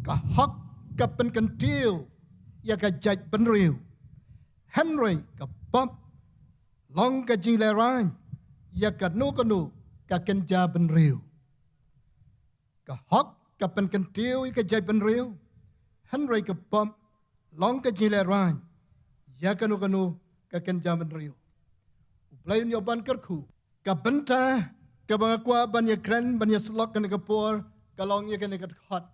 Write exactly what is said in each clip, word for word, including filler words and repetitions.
Ka hok ka pynkyntiew ïa ka jaitbynriew, hynrei ka pop long ka jinglehrain ïa kano kano ka kynja bynriew. Ka hok ka pynkyntiew ïa ka jaitbynriew, hynrei ka pop long ka jinglehrain ïa kano kano ka kynja bynriew. U Blei un ïoh ban kyrkhu. Ka bynta kaba nga kwah ban ïakren, ban ïasyllok kane ka por, ka long ïa kane ka dkhot.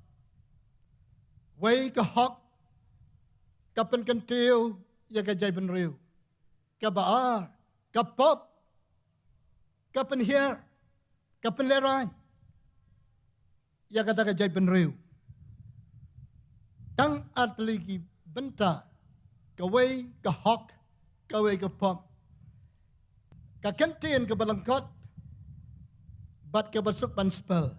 Wei, ka hok ka pynkyntiew ïa ka jaitbynriew. Kaba ar, ka pop ka pynhiar, ka pynlehrain ïa kata ka jaitbynriew. Tang ar tylli ki bynta, kawei ka hok, kawei ka pop. Ka kyntien kaba lyngkot bad kaba suk ban spell,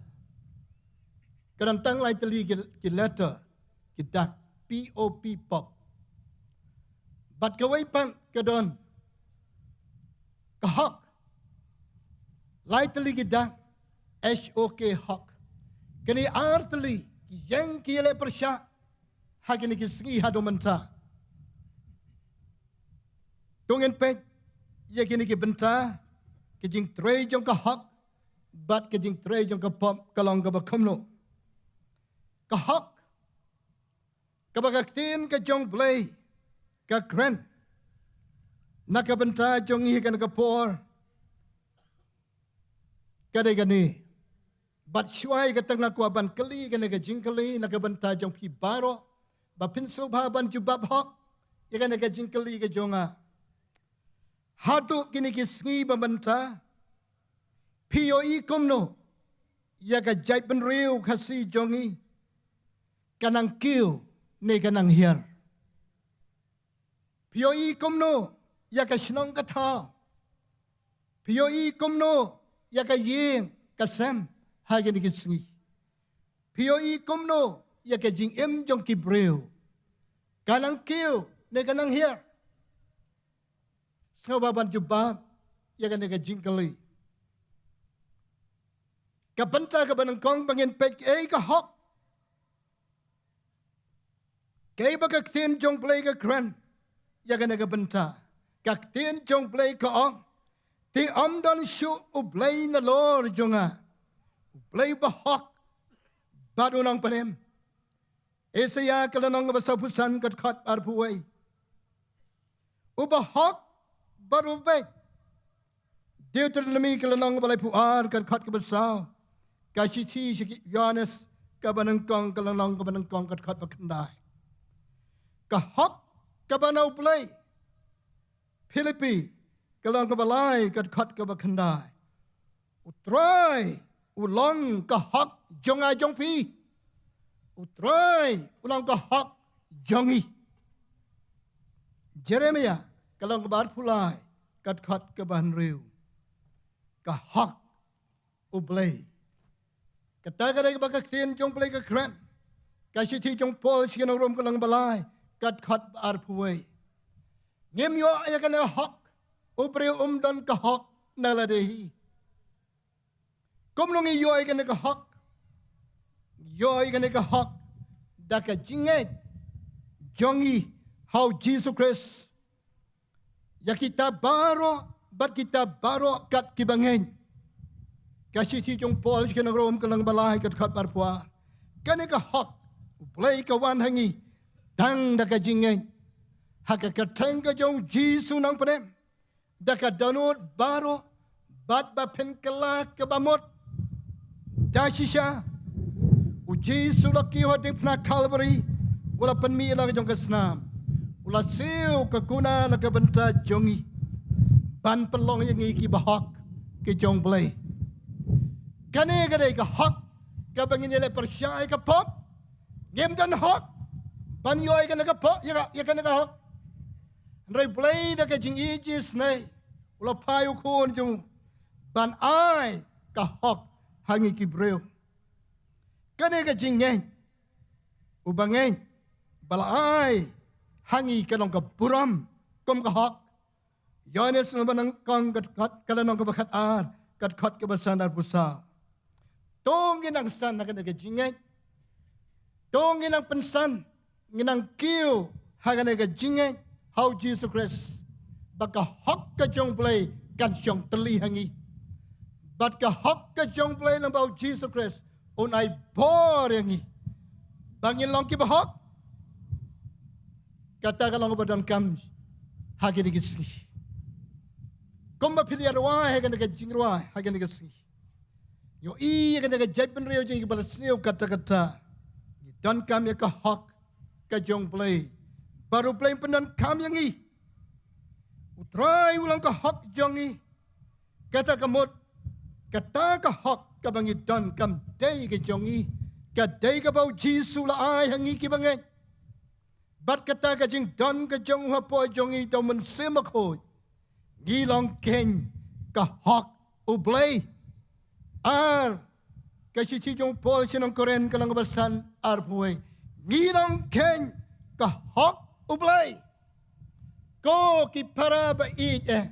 ka don tang lai tylli ki, ki letter, ki dak, P O P, pop. Bad kawei pat ka don ka hok, lai tylli ki dak, H O K, hok. Kine ar tylli ki ïeng ki ïaleh pyrshah ha kine ki sngi haduh mynta. To ngin peit ïa kine ki bynta, ka jingtrei jong ka hok bad ka jingtrei jong ka pop ka long kaba kumno. Ka hok, kaba ka ktien ka jong U Blei ka kren na ka bynta jong ngi ha kane ka por, ka dei kane. Bad shuwa ïa kata nga kwah ban kylli kane ka jingkylli na ka bynta jong phi baroh, ba phin sngewbha ban jubab hok ïa kane ka jingkylli ka jong nga. Haduh kine ki sngi ba mynta, phi ïohi kumno ïa ka jaitbynriew Khasi jong ngi, ka nang kiew ne ka nang hiar? Phi ïohi kumno ïa ka shnong ka thaw? Phi ïohi kumno ïa ka ïing ka sem ha kine ki sngi? Phi ïohi kumno ïa ka jingim jong ki briew, ka nang kiew ne ka nang hiar? Sngewbha ban jubab ïa kane ka jingkylli. Ka bynta kaba nyngkong ba ngin peit, kaei ka hok? Kaei ba ka ktien jong U Blei ka kren ïa kane ka bynta? Ka ktien jong U Blei ka ong, te ym don shuh U Blei nalor jong nga, U Blei uba hok bad u nongpynim. Isaïah ka lynnong kaba sawphew san, ka dkhot arphew wei. Uba hok bad uba beit. Deuteronomi ka lynnong kaba laiphew ar, ka dkhot kaba saw. Ka shithi sha ki Ïoannis kaba nyngkong, ka lynnong kaba nyngkong, ka dkhot ba khyndai. Ka hok kaba na U Blei. Philippi ka lynnong kaba lai, ka dkhot kaba khyndai. U Trai u long ka hok jong nga jong phi. U Trai u long ka hok jong ngi. Jeremiah ka lynnong kaba arphew lai, ka dkhot kaba hynriew. Ka hok U Blei. Kata ka dei kaba ka ktien jong U Blei ka kren. Ka shithi jong u Paul sha ki nong Rom ka lynnong ba lai, ka dkhot ba arphew wei. Ngim ïoh ïa kane ka hok. U briew um don ka hok na lade hi. Kumno ngi ïoh ïa kane ka hok? Ïoh ïa kane ka hok da ka jingngeit jong ngi ha u Jisu Khrist. Ïa kita baroh bad kita baroh kat kiba ngeit. Ka shithi jong u Paul sha ki nong Rom ka lynnong ba lai, ka dkhot ba arphew ar. Kane ka hok U Blei ka wan ha ngi tang da ka jingngeit ha ka kyrteng ka jong u Jisu nongpynim. Da ka dohnud baroh bad ba phin kylla kaba mut. Da shisha u Jisu u la kiew ha diengphna Kalbari, u la pynmih la ka jong ka snam, u la siew ka kuna na ka bynta jong ngi ban pynlong ïa ngi kiba hok ki jong U Blei. Kane ka dei ka hok kaba ngin ïaleh pyrshah ïa ka pop. Ngim don hok ban ïoh ïa kane ka pop, ïa ka, ïa kane ka hok. Hynrei U Blei da ka jingïeit jingisynei u la phai u Khun jong u ban ai ka hok ha ngi ki briew. Kane ka jingngeit, uba ngeit ba la ai ha ngi ka long ka burom kum ka hok. Ïoannis lynnong ba nyngkong, ka dkhot, ka lynnong kaba khatar, ka dkhot kaba san arphew saw. To ngin nang san na kane ka jingngeit. To ngin nang pynsan, ngin nang kiew ha kane ka jingngeit ha u Jisu Khrist, ba ka hok ka jong u Blei kan shong tylli ha ngi. Bad ka hok ka jong u Blei lyngba u Jisu Khrist un ai bor ïa ngi ba ngin long kiba hok. Kata ka long kaba donkam ha kine ki sngi. Kumba phi la rwai ha kane ka jingrwai ha kane ka sngi, ïohi ïa kane ka jaitbynriew jong ngi ba la sniew katta katta. Ngi donkam ïa ka hok ka jong u Blei. Bad u Blei un pyndonkam ïa ngi. U Trai u long ka hok jong ngi. Kata ka mut, kata ka hok kaba ngi don kam dei ka jong ngi, ka dei kaba u Jisu u la ai ha ngi kiba ngeit. Bad kata ka jingdon ka jong u hapoh jong ngi da u Mynsiem Bakhuid, ngi long keiñ ka hok u Blei. Ar, ka shithi jong u Paul sha ki nong Korinth ka lynnong kaba san, arphew wei, ngi long keiñ ka hok u Blei. Ko ki para ba ïeit eh,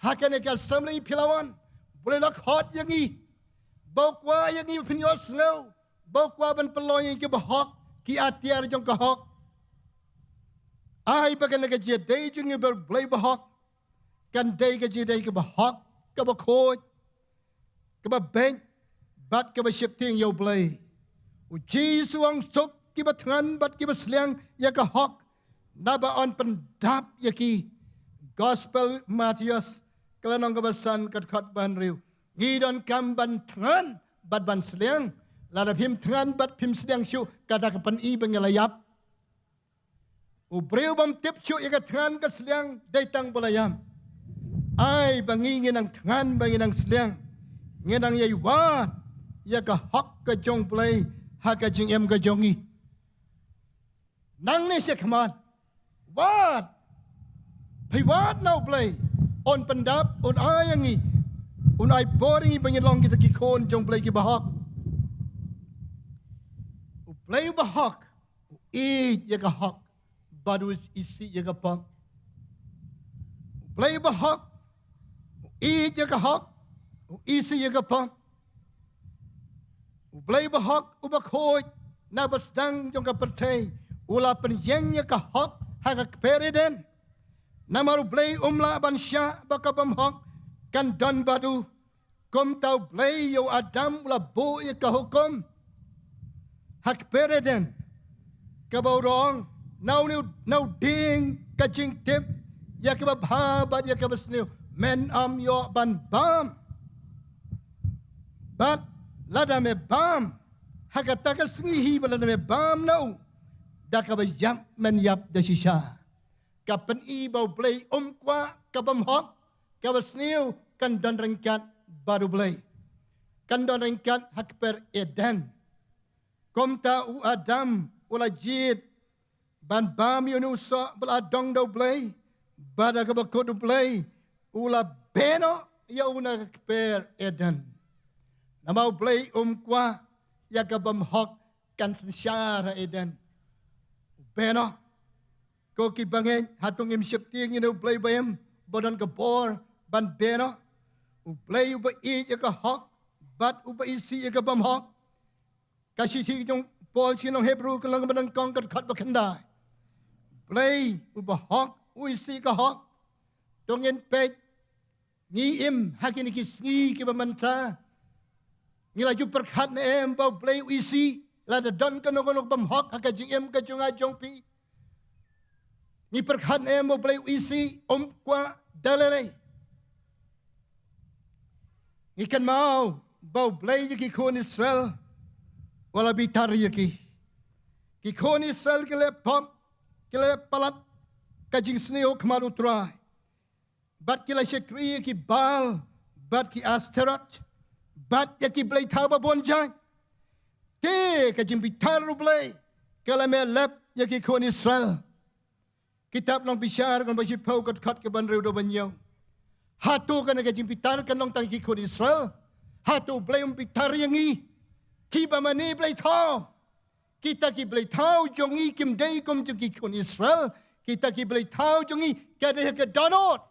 ha kane ka assembly phi la wan, u Blei u la khot ïa ngi, ba u kwah ïa ngi phin ïohsngew, ba u kwah ban pynlong ïa ngi kiba hok, ki atiar jong ka hok. Ai ba kane ka jingïadei jong ngi bad u Blei ba hok kan dei ka jingïadei kaba hok, kaba khuid, kaba beit bad kaba sheptieng ïa u Blei. U Jisu u ong, suk kiba thngan bad kiba sliang ïa ka hok, naba yn pyndap ïa ki. Gospel Mathaios ka lynnong kaba san, ka dkhot ba hynriew. Ngi donkam ban thngan bad ban sliang. Lada phim thngan bad phim sliang shuh, kata ka pyni ba ngi la ïap. U briew bym tip shuh ïa ka thngan ka sliang, dei tang ba la ïap. Ai ba ngi, ngin nang thngan, ba ngin nang sliang, ngin nang ïai wad ïa ka hok ka jong u Blei ha ka jingim ka jong ngi. Nangne shakhmat, wad. Phi wad na u Blei, un pyndap, un ai ïa ngi, un ai bor ïa ngi ba ngin long kita ki khun jong u Blei kiba hok. U Blei uba hok u ïeit ïa ka hok bad u isih ïa ka pop. U Blei uba hok u ïeit ïa ka hok, u isih ïa ka pop. U Blei uba hok, uba khuid, naba sdang jong ka pyrthei, u la pynïeng ïa ka hok ha ka kper Eden. Namar u Blei um lah ban shah ba ka bymhok kan don bad u. Kumta u Blei ïa u Adam u la buh ïa ka hukum ha kper Eden, kaba u ong, na une u, na u dieng ka jingtip ïa kaba bha bad ïa kaba sniew men ym ïoh ban bam. Bad lada me bam, ha kata ka sngi hi, bad lada me bam na u, da kaba ïap men ïap da shisha. Ka pyni ba u Blei um kwah ka bymhok, kaba sniew kan don ryngkat bad u Blei, kan don ryngkat ha kper Eden. Kumta u Adam u la jied ban bam ïa une u soh ba la dong da u Blei, bad da kaba kut u Blei u la beh noh ïa u na ka kper Eden. Namar u Blei um kwah ïa ka bymhok kan synshar ha Eden. U beh noh. Ko ki bangeit, hato ngim sheptieng ïa une u Blei ba im, ba don ka bor ban beh noh? U Blei uba ïeit ïa ka hok bad uba isih ïa ka bymhok. Ka shithi jong u Paul sha ki nong Hebru ka lynnong ba nyngkong, ka dkhot ba khyndai. Blei uba hok, u isih ka hok. To ngin peit, ngi im ha kine ki sngi kiba mynta, ngi la ju pyrkhat ne em ba u Blei u isih? Lada don kano kano ka bymhok ha ka jingim ka jong nga jong phi, ngi pyrkhat ne em ba u Blei u isih? Um kwah da lei lei. Ngi kynmaw ba u Blei ïa ki khun Israel u la bitar ïa ki. Ki khun Israel ki la pop, ki la palat ka jingsniew khmat u Trai. Bad ki la shakri ïa ki Baal bad ki Ashtoreth bad ïa ki blei thaw ba bun jait. Te ka jingbitar u Blei ka la mih lep ïa ki khun Israel. Kitab Nongbishar ka lynnong ba shiphew, ka dkhot kaba hynriew haduh ba hynñiew. Hato kane ka jingbitar kan long tang ïa ki khun Israel? Hato u Blei um bitar ïa ngi kiba mane blei thaw? Kita ki blei thaw jong ngi kim dei kum jong ki khun Israel. Kita ki blei thaw jong ngi ka dei ha ka dohnud.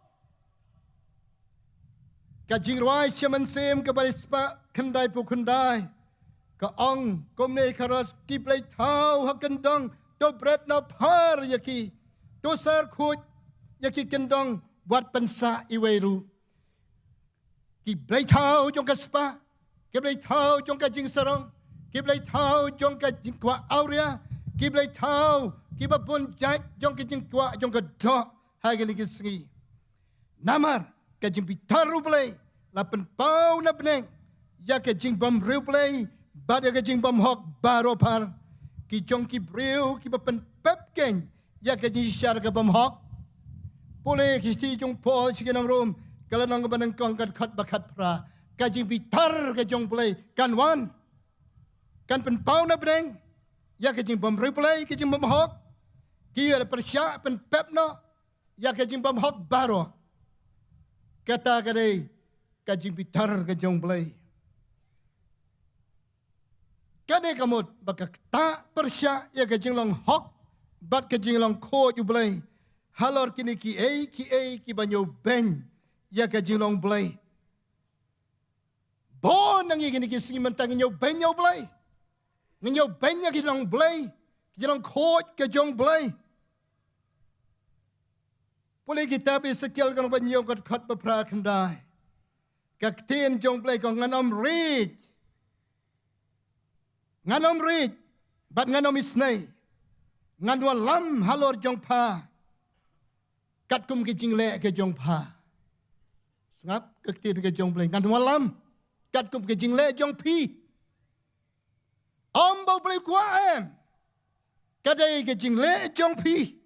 Ka Jingrwai Shemashim kaba lai spah khyndaiphew khyndai, Ka ong kumne ka Ros, ki blei thaw ha kyndong, to bret noh phar ïa ki, to sar khuid ïa ki kyndong, wat pynsah iwei ruh. Ki blei thaw jong ka spah, ki blei thaw jong ka jingsarong, ki blei thaw jong ka jingkwah awria, ki blei thaw kiba bun jait jong ka jingkwah jong ka doh ha kine ki sngi. Namar ka jingbitar U Blei la pynpaw na bneng ïa ka jingbymriewblei bad ïa ka jingbymhok baroh phar. Ki jong ki briew kiba pynpep keiñ ïa ka jingshisha ka bymhok. Pule ki shithi jong Paul sha ki nong Rom, ka lynnong kaba nyngkong, ka dkhot ba khatphra. Ka jingbitar ka jong U Blei kan wan, kan pynpaw na bneng ïa ka jingbymriewblei, ka jingbymhok. Ki ïa la pyrshah pynpep noh ïa ka jingbymhok baroh. Kata ka dei ka jingbitar ka jong U Blei. Kane ka mut ba ka ktah pyrshah ïa ka jinglong hok bad ka jinglong khuid U Blei halor kine kiei kiei kiba ñiew beiñ ïa ka jinglong Blei. Bun na ngi kine ki sngi mynta ngi ñiew beiñ ïa U Blei, ngi ñiew beiñ ïa ka jinglong Blei, ka jinglong khuid ka jong U Blei. Pule kitab Esekiel ka lynnong ba hynñiew, ka dkhot ba phra khyndai. Ka ktien jong U Blei ka ong, ngan ym rit, ngan ym rit bad ngan ym isnei, ngan wallam halor jong pha katkum ka jingleh ka jong pha. Sngap ka ktien ka jong U Blei, ngan wallam katkum ka jingleh jong phi. Ym ba U Blei kwah, em, ka dei ka jingleh jong phi.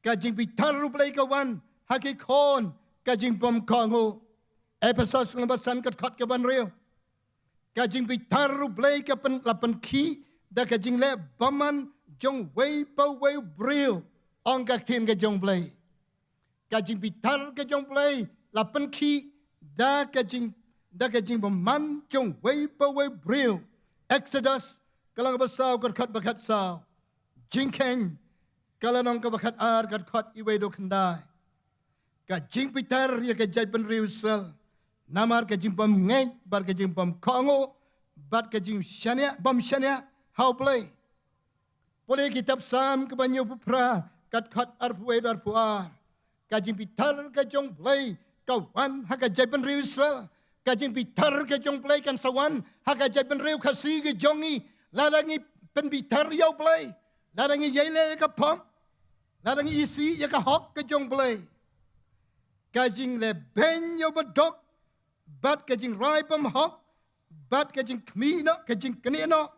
Ka jingbitar U Blei ka wan ha ki khun ka jingbymkohnguh. Ephesos ka lynnong ba san, ka dkhot kaba hynriew. Ka jingbitar U Blei ka pyn, la pynkhih da ka jingleh bymman jong uwei pa uwei u briew, ong ka ktien ka jong U Blei. Ka jingbitar ka jong U Blei la pynkhih da ka jing, da ka jingbymman jong uwei pa uwei u briew. Exodus ka lynnong ba saw, ka dkhot ba khatsaw. Jingkheiñ ka lynnong kaba khatar, ka dkhot iwei haduh khyndai. Ka jingbitar ïa ka jaitbynriew Israel namar ka jingbymngeit bad ka jingbymkohnguh bad ka jingshaniah, bymshaniah ha U Blei. Pule kitab Salm kaba hynñiewphew phra, ka dkhot arphew wei haduh arphew ar. Ka jingbitar ka jong U Blei ka wan ha ka jaitbynriew Israel. Ka jingbitar ka jong U Blei kan sa wan ha ka jaitbynriew Khasi ka jong ngi. Lada ngi pynbitar ïa U Blei, lada ngi ïaileh ïa ka pop, lada ngi isih ïa ka hok ka jong U Blei, ka jingleh beiñ ïa u baduk bad ka jingrai bymhok bad ka jingkhmih noh, ka jingknieh noh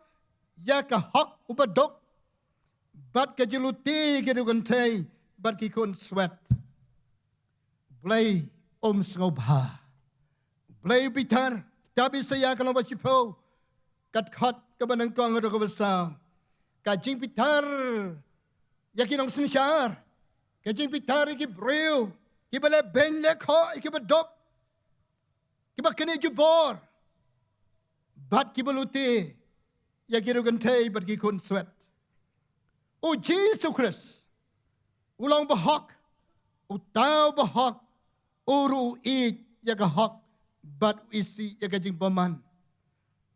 ïa ka hok u baduk bad ka jinglute ki riewkynthei bad ki khunswet. Blei um sngewbha. Blei bitar. Kitab Isaïah ka lynnong ba shiphew, ka dkhot kaba nyngkong haduh kaba saw. Ka jingbitar ïa ki nongsynshar, ka jingbitar ïa ki briew kiba leh beiñ leh khoh ïa ki baduk, kiba knieh jubor bad kiba lute ïa ki riewkynthei bad ki khunswet. U Jisu Khrist u long bahok, uta u bahok, u ruh u ïeit ïa ka hok bad u isih ïa ka jingbymman.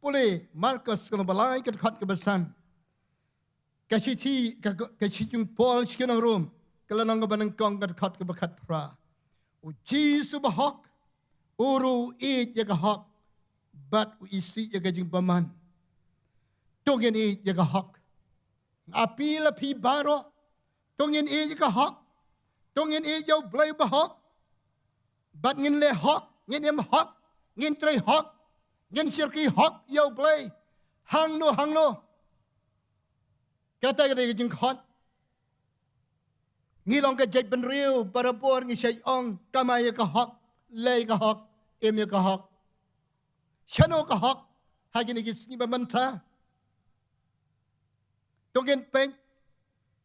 Pule Markos ka lynnong ba lai, ka dkhot kaba san. Ka shithi, ka, ka shithi jong Paul sha ki nong Rom, ka lynnong kaba nyngkong, ka dkhot kaba khatphra. U Jisu bahok, u ruh u ïeit ïa ka hok bad u isih ïa ka jingbymman. To ngin ïeit ïa ka hok. Nga appeal ïa phi baroh, to ngin ïeit ïa ka hok. To ngin ïeit ïa U Blei bahok. Bad ngin leh hok, ngin im hok, ngin trei hok, ngin shyrkhei hok ïa U Blei hangno hangno. Kata ka dei ka jingkhot. Ngi long ka jaitbynriew, barabor ngi shait ong, kamai ïa ka hok, leh ïa ka hok, im ïa ka hok. Shano ka hok ha kine ki sngi ba mynta? To ngin peit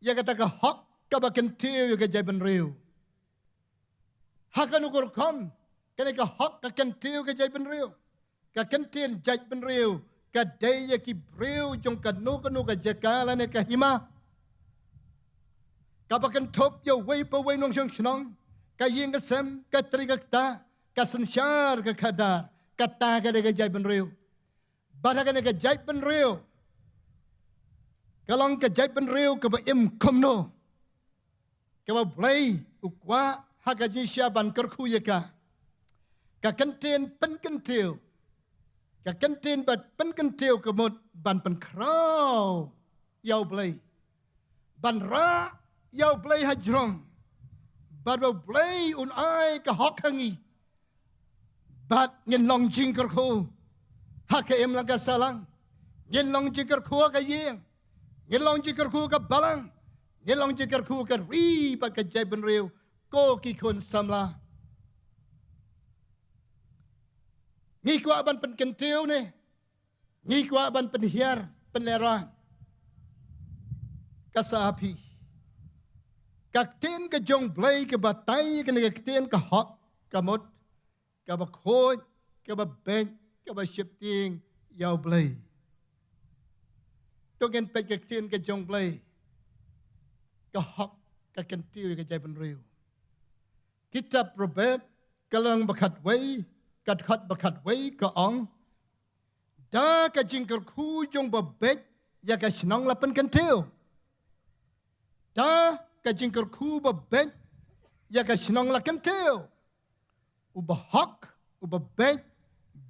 ïa kata ka hok kaba kyntiew ïa ka jaitbynriew. Ha kano ka rukom kane ka hok ka kyntiew ïa ka jaitbynriew? Ka kyntien jaitbynriew ka dei ïa ki briew jong kano kano ka jaka lane ka hima, kaba kynthup ïa uwei pa uwei, nongshong shnong, ka ïing ka sem, ka trai ka kta, ka synshar ka khadar. Kata ka dei ka jaitbynriew. Bad ha kane ka jaitbynriew, ka long ka jaitbynriew kaba im kumno, kaba U Blei u kwah ha ka jingshisha ban kyrkhu ïa ka. Ka kyntien pynkyntiew, ka kyntien bad pynkyntiew ka mut ban pynkhraw ïa U Blei, ban rah ïa U Blei hajrong, bad ba U Blei un ai ka hok ha ngi, bad ngin long jingkyrkhu ha ka imlang ka sahlang, ngin long jingkyrkhu ha ka ïing, ngin long jingkyrkhu ha ka balang, ngin long jingkyrkhu ha ka ri bad ka jaitbynriew. Ko ki khun samla, ngi kwah ban pynkyntiew ne ngi kwah ban pynhiar pynlehraiñ? Ka sa ha phi. Ka ktien ka jong U Blei ka batai kane ka ktien ka hok, ka mut kaba khuid, kaba beit, kaba sheptieng ïa U Blei. To ngin peit ka ktien ka jong U Blei, ka hok, ka kyntiew ïa ka jaitbynriew. Kitab Proverb, ka lynnong ba khatwei, ka dkhot ba khatwei ka ong, da ka jingkyrkhu jong ba beit ïa ka shnong la pynkyntiew. Da ka jingkyrkhu ba beit ïa ka shnong la kyntiew. U ba hok, u ba beit,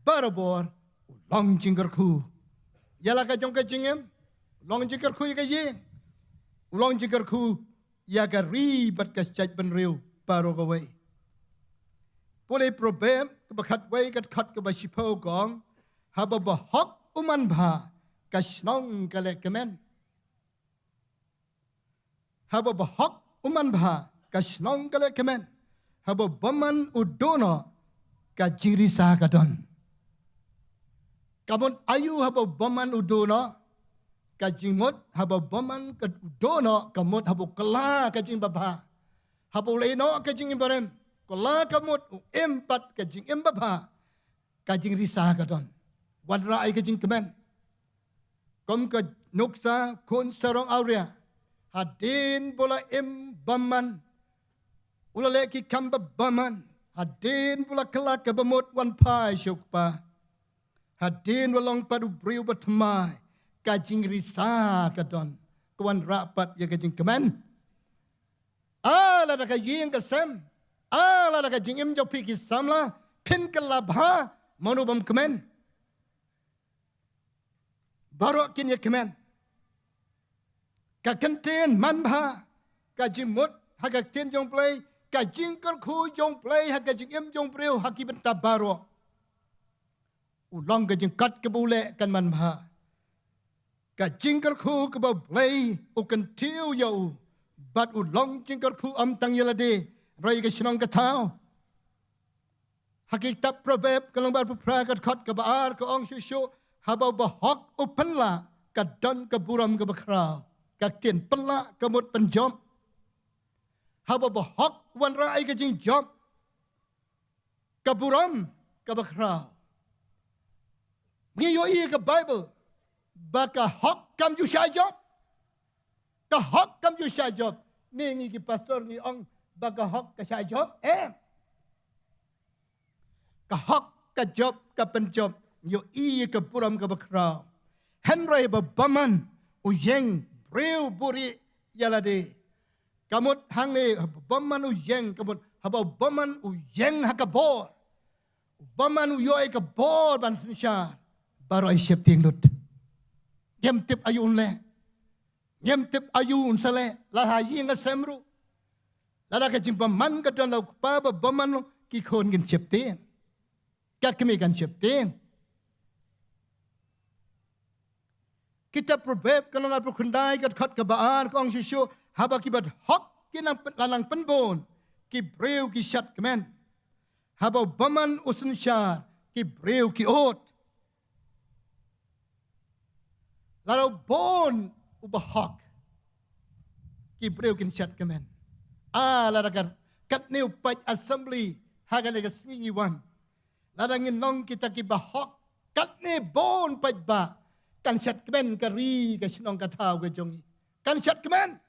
barabor u long jingkyrkhu ïa la ka jong ka jingim, u long jingkyrkhu ïa ka ïing, u long jingkyrkhu ïa ka ri bad ka jaitbynriew baroh kawei. Pule Proverb kaba khatwei ka dkhot kaba shiphew ka ong, haba ba hok u manbha, ka shnong ka leh kmen. Haba ba hok u manbha, ka shnong ka leh kmen. Haba u bymman u duh noh, ka jingrisa ka don. Ka mut aïu haba u bymman u duh noh? Ka jingmut haba u bymman ka, u duh noh, ka mut haba u kylla ka jingbabha, haba u leh noh ka jingim barim, kylla ka mut u im pat ka jingim babha, ka jingrisa ka don. Wanrah ïa ka jingkmen. Kum ka nuksa khun sarong awria, hadien ba u la im bymman, u la leh ki kam ba bymman, hadien ba u la kylla kaba mut, wan phai sha u kpa, hadien ba u la long pat u briew ba thymmai, ka jingrisa ka don. Ka wanrah pat ïa ka jingkmen. Ah, lada ka ïing ka sem, ah, lada ka jingim jong phi ki samla, phin kylla bha, mano bym kmen? Baroh kin ïa kmen. Ka kyntien manbha, ka jingmut ha ka ktien jong U Blei, ka jingkyrkhu jong U Blei ha ka jingim jong u briew ha ki bynta baroh. U long ka jingkot kaba u leh kan manbha. Ka jingkyrkhu kaba U Blei u kyntiew ïa u, bad u long jingkyrkhu ym tang ïa lade, hynrei ka shnong ka thaw. Ha kitab Proverb ka lynnong ba arphew phra ka dkhot kaba ar ka ong shuh shuh, haba u bahok u pynlah, ka don ka burom kaba khraw. Ka ktien pynlah ka mut pynjop. Haba u bahok u wanrah ïa ka jingjop, ka burom kaba khraw. Ngi ïohi ha ka Baibl ba ka hok kam ju shah jop. Ka hok kam ju shah jop. Ne ngi ki pastor ngi ong ba ka hok ka shah jop? Em. Ka hok ka jop, ka pynjop, ngi ïohi ïa ka burom kaba khraw. Hynrei haba u bymman u ïeng briew buhrieh ïa lade, ka mut hangne haba u bymman u ïeng, ka mut haba u bymman u ïeng ha ka bor, u bymman u ïoh ïa ka bor ban synshar, baroh ïa sheptieng lut. Ngim tip aïu un leh. Ngim tip aïu un sa leh, la ha ïing ha sem ruh. Lada ka jingbymman ka don, la u kpa ba bymman ruh, ki khun kin sheptieng, ka kmie kan sheptieng. Kitab Proverb ka lynnong arphew khyndai ka dkhot kaba ar ka ong shuh shuh, haba ki bahok ki nang pyn-, la nang pynbun, ki briew ki shad kmen. Haba u bymman u synshar, ki briew ki ud. Lada u bun u bahok, ki briew kin shad kmen. Ah, lada ka, katne u peit assembly ha kane ka sngi ngi wan, lada ngin long kita ki bahok, katne bun paidbah, kan shad kmen ka ri, ka shnong ka thaw ka jong ngi. Kan shad kmen.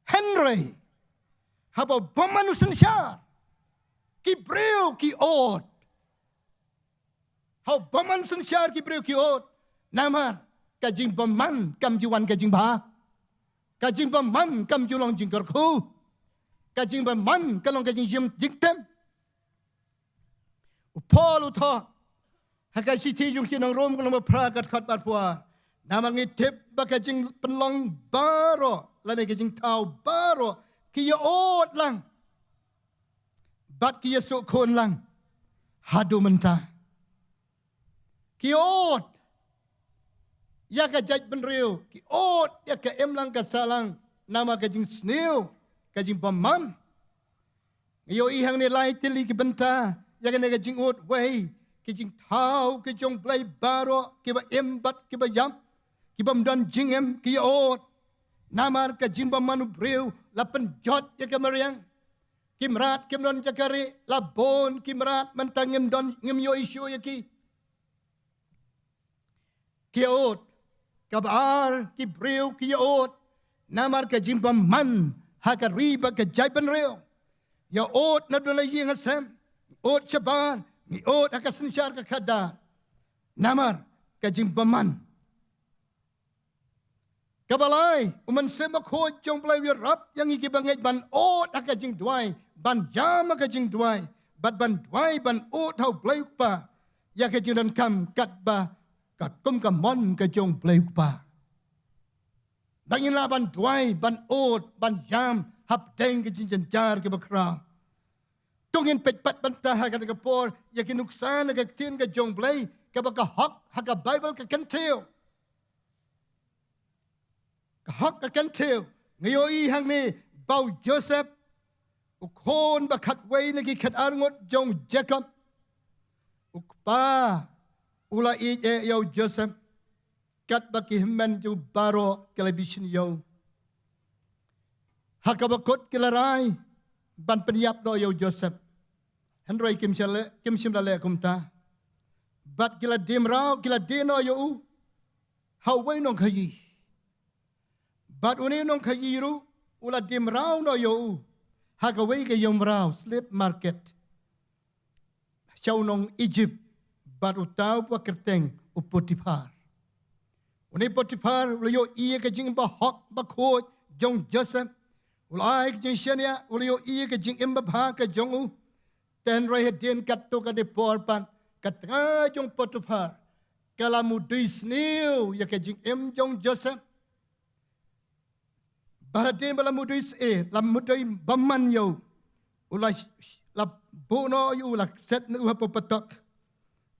Hynrei haba u bymman u synshar, ki briew ki ud. Haba man synshar ki briew ki ot. Namar ka jingbymman kam ju wan ka jingbha. Ka jingbymman kam ju long jingkyrkhu. Ka jingbymman ka long ka jingjem jingtem. U Paul u thoh ha ka shithi jong ki nong Rom ka lynnong ba phra ka dkhot ba phra. Namar ngi tip ba ka jingpynlong baroh lane ka jingthaw baroh ki ïa ot lang bad ki ïa suk khun lang haduh mynta. Ki ot ïa ka jaitbynriew, ki ot ïa ka imlang ka sahlang namar ka jingsniew, ka jingbymman. Ngi ïohi hangne lai tylli ki bynta ïa kane ka jingud wei, ki jingthaw ki jong Blei baroh, kiba im bad kiba ïap, kibym don jingim, ki ïa ot. Namar ka jingbymman u briew la pynjot ïa ka mariang. Ki mrad kim don jaka rieh, la bun ki mrad mynta ngim don, ngim ïohi shuh ïa ki. Ki ïa ot. Kaba ar, ki briew ki ïa ot namar ka jingbymman ha ka ri bad ka jaitbynriew. Ïa ot naduh la ïing ha sem, ot shabar, ngi ot ha ka synshar ka khadar. Namar ka jingbymman. Kaba lai, u Mynsiem Bakhuid jong Blei u ïarap ïa ngi kiba ngeit ban ot ha ka jingduwai, ban jam ha ka jingduwai, bad ban duwai ban ot ha u Blei u Kpa ïa ka jingdonkam katba katkum ka mon ka jong u Blei u Kpa. Ba ngin lah ban duwai, ban ot, ban jam hapdeng ka jingjynjar kaba khraw. To ngin peit pat bynta ha kane ka por ïa ki nuksa na ka ktien ka jong Blei kaba ka hok ha ka Baibl ka kyntiew. Ka hok ka kyntiew, ngi ïohi hangne ba u Joseph, u khun ba khatwei na ki khatar ngut jong u Jakob, u kpa u la ïeit eh ïa u Joseph. Katba ki hynmen jong u baroh ki la bishni ïa u. Ha kaba kut ki la rai ban pynïap noh ïa u Joseph. Hynrei kim shym la leh, kim shym la leh kumta. Bad ki la die mraw, ki la die noh ïa u ha uwei u nongkhaïi. Bad une u nongkhaïi ruh u la die mraw noh ïa u ha kawei ka ïew mraw, slave market, sha u nong Egypt, bad uta u ba kyrteng u Potiphar. Une Potiphar u la ïohi ïa ka jingim ba hok ba khuid jong Joseph. U la ai ka jingshaniah, u la ïohi ïa ka jingim ba bha ka jong u. Te hynrei hadien katto katne por pat, ka tnga jong Potiphar ka la mudui sniew ïa ka jingim jong Joseph. Bad hadien ba la mudui sniew, la mudui bymman ïa u, u la, la buh noh ïa u, la set noh ïa u hapoh patok.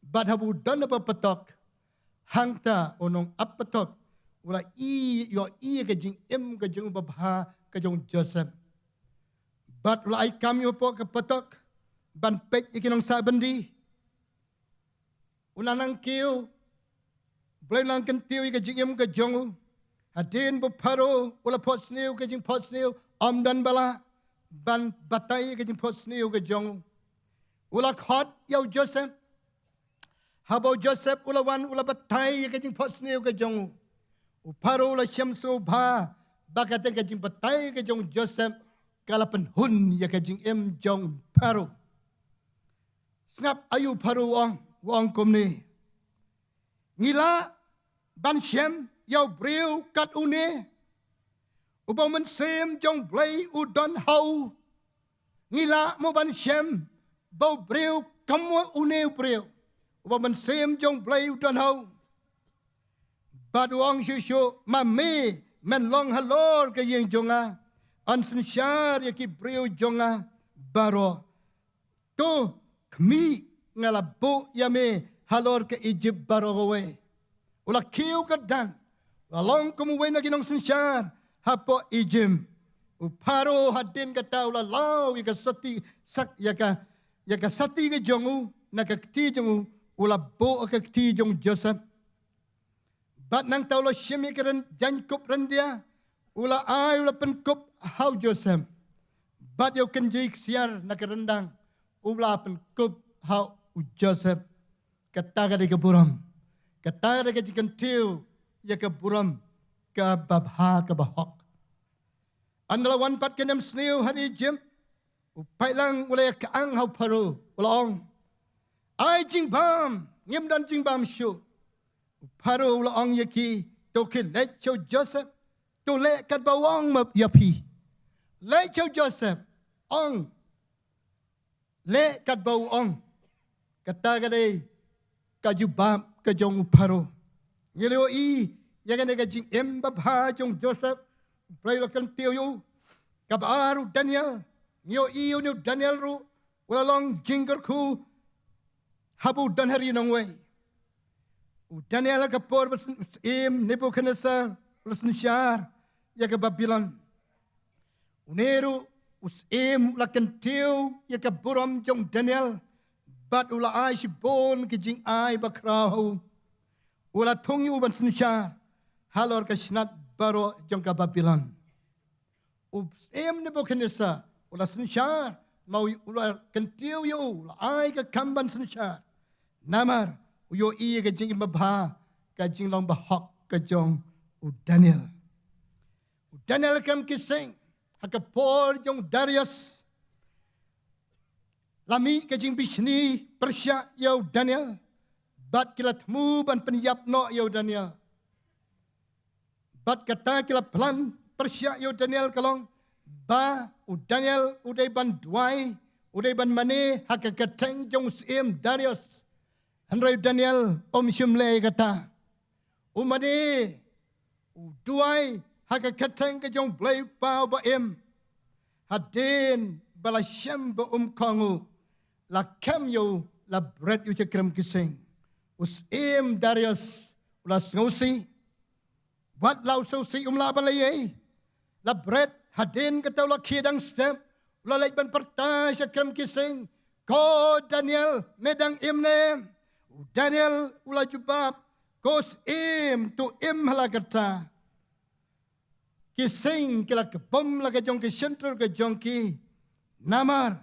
Bad haba u don hapoh patok, hangta u nongap patok u la ïohi ïa ka jingim ka jong u ba bha ka jong u Joseph. Bad u la ai kam ïa u hapoh ka patok ban peit ïa ki nongsah byndi. U nang nang kiew, u Blei u nang kyntiew ïa ka jingim ka jong u. Hadien ba u Pharaoh u la phohsniew ka jingphohsniew, ym don ba lah ban batai ïa ka jingphohsniew ka jong u. U la khot ïa u Joseph. Haba u Joseph u la wan, u la batai ïa ka jingphohsniew ka jong u, u Pharaoh u la shem sngewbha ba katei ka jingbatai ka jong u Joseph ka la pynhun ïa ka jingim jong u Pharaoh. Sngap aïu u Pharaoh u ong, u ong kumne: Ngi lah ban shem ïa u briew kat une uba u Mynsiem jong u Blei u don ha u? Ngi lah mo ban shem ba u briew kum une u briew uba u Mynsiem jong u Blei u don ha u? Bad u ong shuh shuh: Ma me men long halor ka ïing jong nga, yn synshar ïa ki briew jong nga baroh. To khmih, nga la buh ïa me halor ka Egypt baroh kawei. U la kiew kyrdan, u la long kum uwei na ki nongsynshar hapoh Egypt. U Pharaoh hadien kata u la law ïa ka sati, sak, ïa ka, ïa ka sati ka jong u na ka kti jong u, u la buh ha ka kti jong u Joseph. Bad nangta u la shim ïa ka ryn-, jaiñkup ryndia, u la ai, u la pynkup ha u Joseph. Bad ïa u kynjai ksiar na ka ryndang u la pynkup ha u Joseph. Kata ka dei ka burom. Kata ka dei ka jingkyntiew ïa ka burom kaba bha kaba hok. Ynda la wan pat ka nemsniew ha Egypt, u paidlang u la ïa kyang ha u Pharaoh, u la ong: Ai jingbam ngim don jingbam shuh. U Pharaoh u la ong ïa ki, to khie leit sha u Joseph, to leh katba u ong ma ïa phi. Leit sha u Joseph, ong, leh katba u ong. Kata ka dei ka jubab ka jong u Pharaoh. Ngi la ïohi ïa kane ka jingim babha jong u Joseph, u Blei u la kyntiew ïa u. Kaba ar u Daniel, ngi ïohi ïa une u Daniel ruh u la long jingkyrkhu haba u don ha ri nongwei. U Daniel ha ka por ba u syiem Nebuchadnezzar u la synshar ïa ka Babilon, une ruh u syiem u la kyntiew ïa ka burom jong u Daniel bad u la ai shibun ki jingai bakhraw ha u. U la thung ïa u ban synshar halor ka shnat baroh jong ka Babilon. U syiem Nebuchadnezzar u la synshar, ma u la kyntiew ïa u, u la ai ka kam ban synshar. Namar u ïohi ïa ka jingim babha, ka jinglong bahok ka jong u Daniel. U Daniel khlem ki seng ha ka por jong u Darius. La mih ka jingbishni pyrshah ïa u Daniel bad ki la thmu ban pynïap noh ïa u Daniel. Bad kata ki la plan pyrshah ïa u Daniel ka long ba u Daniel u dei ban duwai, u dei ban mane ha ka kyrteng jong u syiem Darius. Hynrei u Daniel um shym leh kata. U mane, u duwai ha ka kyrteng ka jong u Blei u Kpa uba im. Hadien ba la shem ba um khong u, la kem ïa u, la bret ïa u sha krem ki seng. U syiem Darius u la sngewsih. Wat la u sngewsih um lah ban leh ei. La bret, hadien kata u la khie dang step, u la leit ban pyrta sha krem ki seng. Ko Daniel, me dang im ne? U Daniel u la jubab, ko syiem, to im ha la katta. Ki seng ki la kbum la ka jong ki shyntur ka jong ki. Namar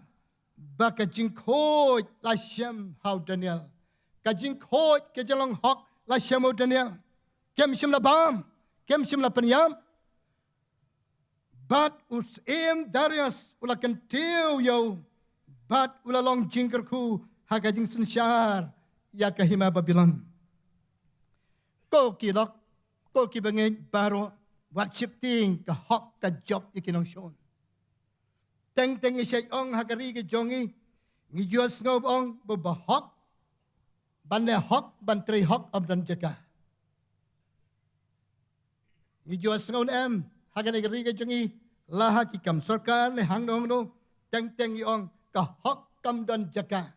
ba ka jingkhuid la shem ha u Daniel. Ka jingkhuid ka jinglong hok la shem ha u Daniel. Kem shym la bam, kem shym la pynïap. Bad u syiem Darius u la kyntiew ïa u, bad u la long jingkyrkhu ha ka jingsynshar ïa ka hima Babilon. Ko ki lok, ko ki bangeit baroh, wat sheptieng ka hok ka jop ïa ki nongshun. Teng teng ngi shait ong ha ka ri ka jong ngi, ngi ju sngew ong ba, ba hok, ban leh hok, ban trei hok, ym don jaka. Ngi ju sngew ne em, ha kane ka ri ka jong ngi, la ha ki kam sorkar ne hangno hangno, teng teng ngi ong ka hok kam don jaka.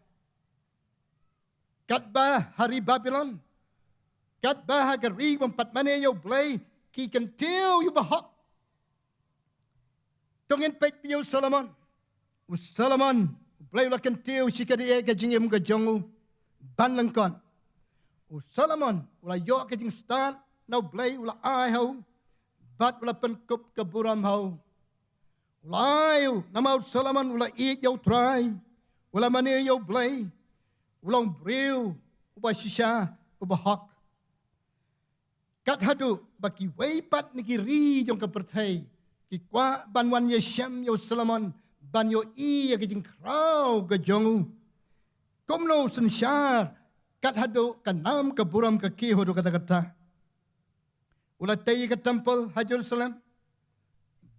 Katba ha ri Babilon, katba ha ka ri bym pat mane ïa u Blei, ki kyntiew ïa u ba hok. To ngin peit ïa u Solomon. U Solomon, u Blei u la kyntiew shi ka dei ka jingim ka jong u ban lyngkot. U Solomon u la ïoh ka jingstad na u Blei u la ai ha u, bad u la pynkup ka burom ha u. U la ai u, namar u Solomon u la ïeit ïa u Trai, u la mane ïa u Blei, u long briew uba shisha, uba hok. Kat haduh ba kiwei pat na ki ri jong ka pyrthei ki kwah ban wan ïashem ïa u Solomon ban ïohi ïa ka jingkhraw ka jong u. Kumno u synshar kat haduh ka nam ka burom ka kiew haduh katta katta. U la tei ïa ka temple ha Jerusalem.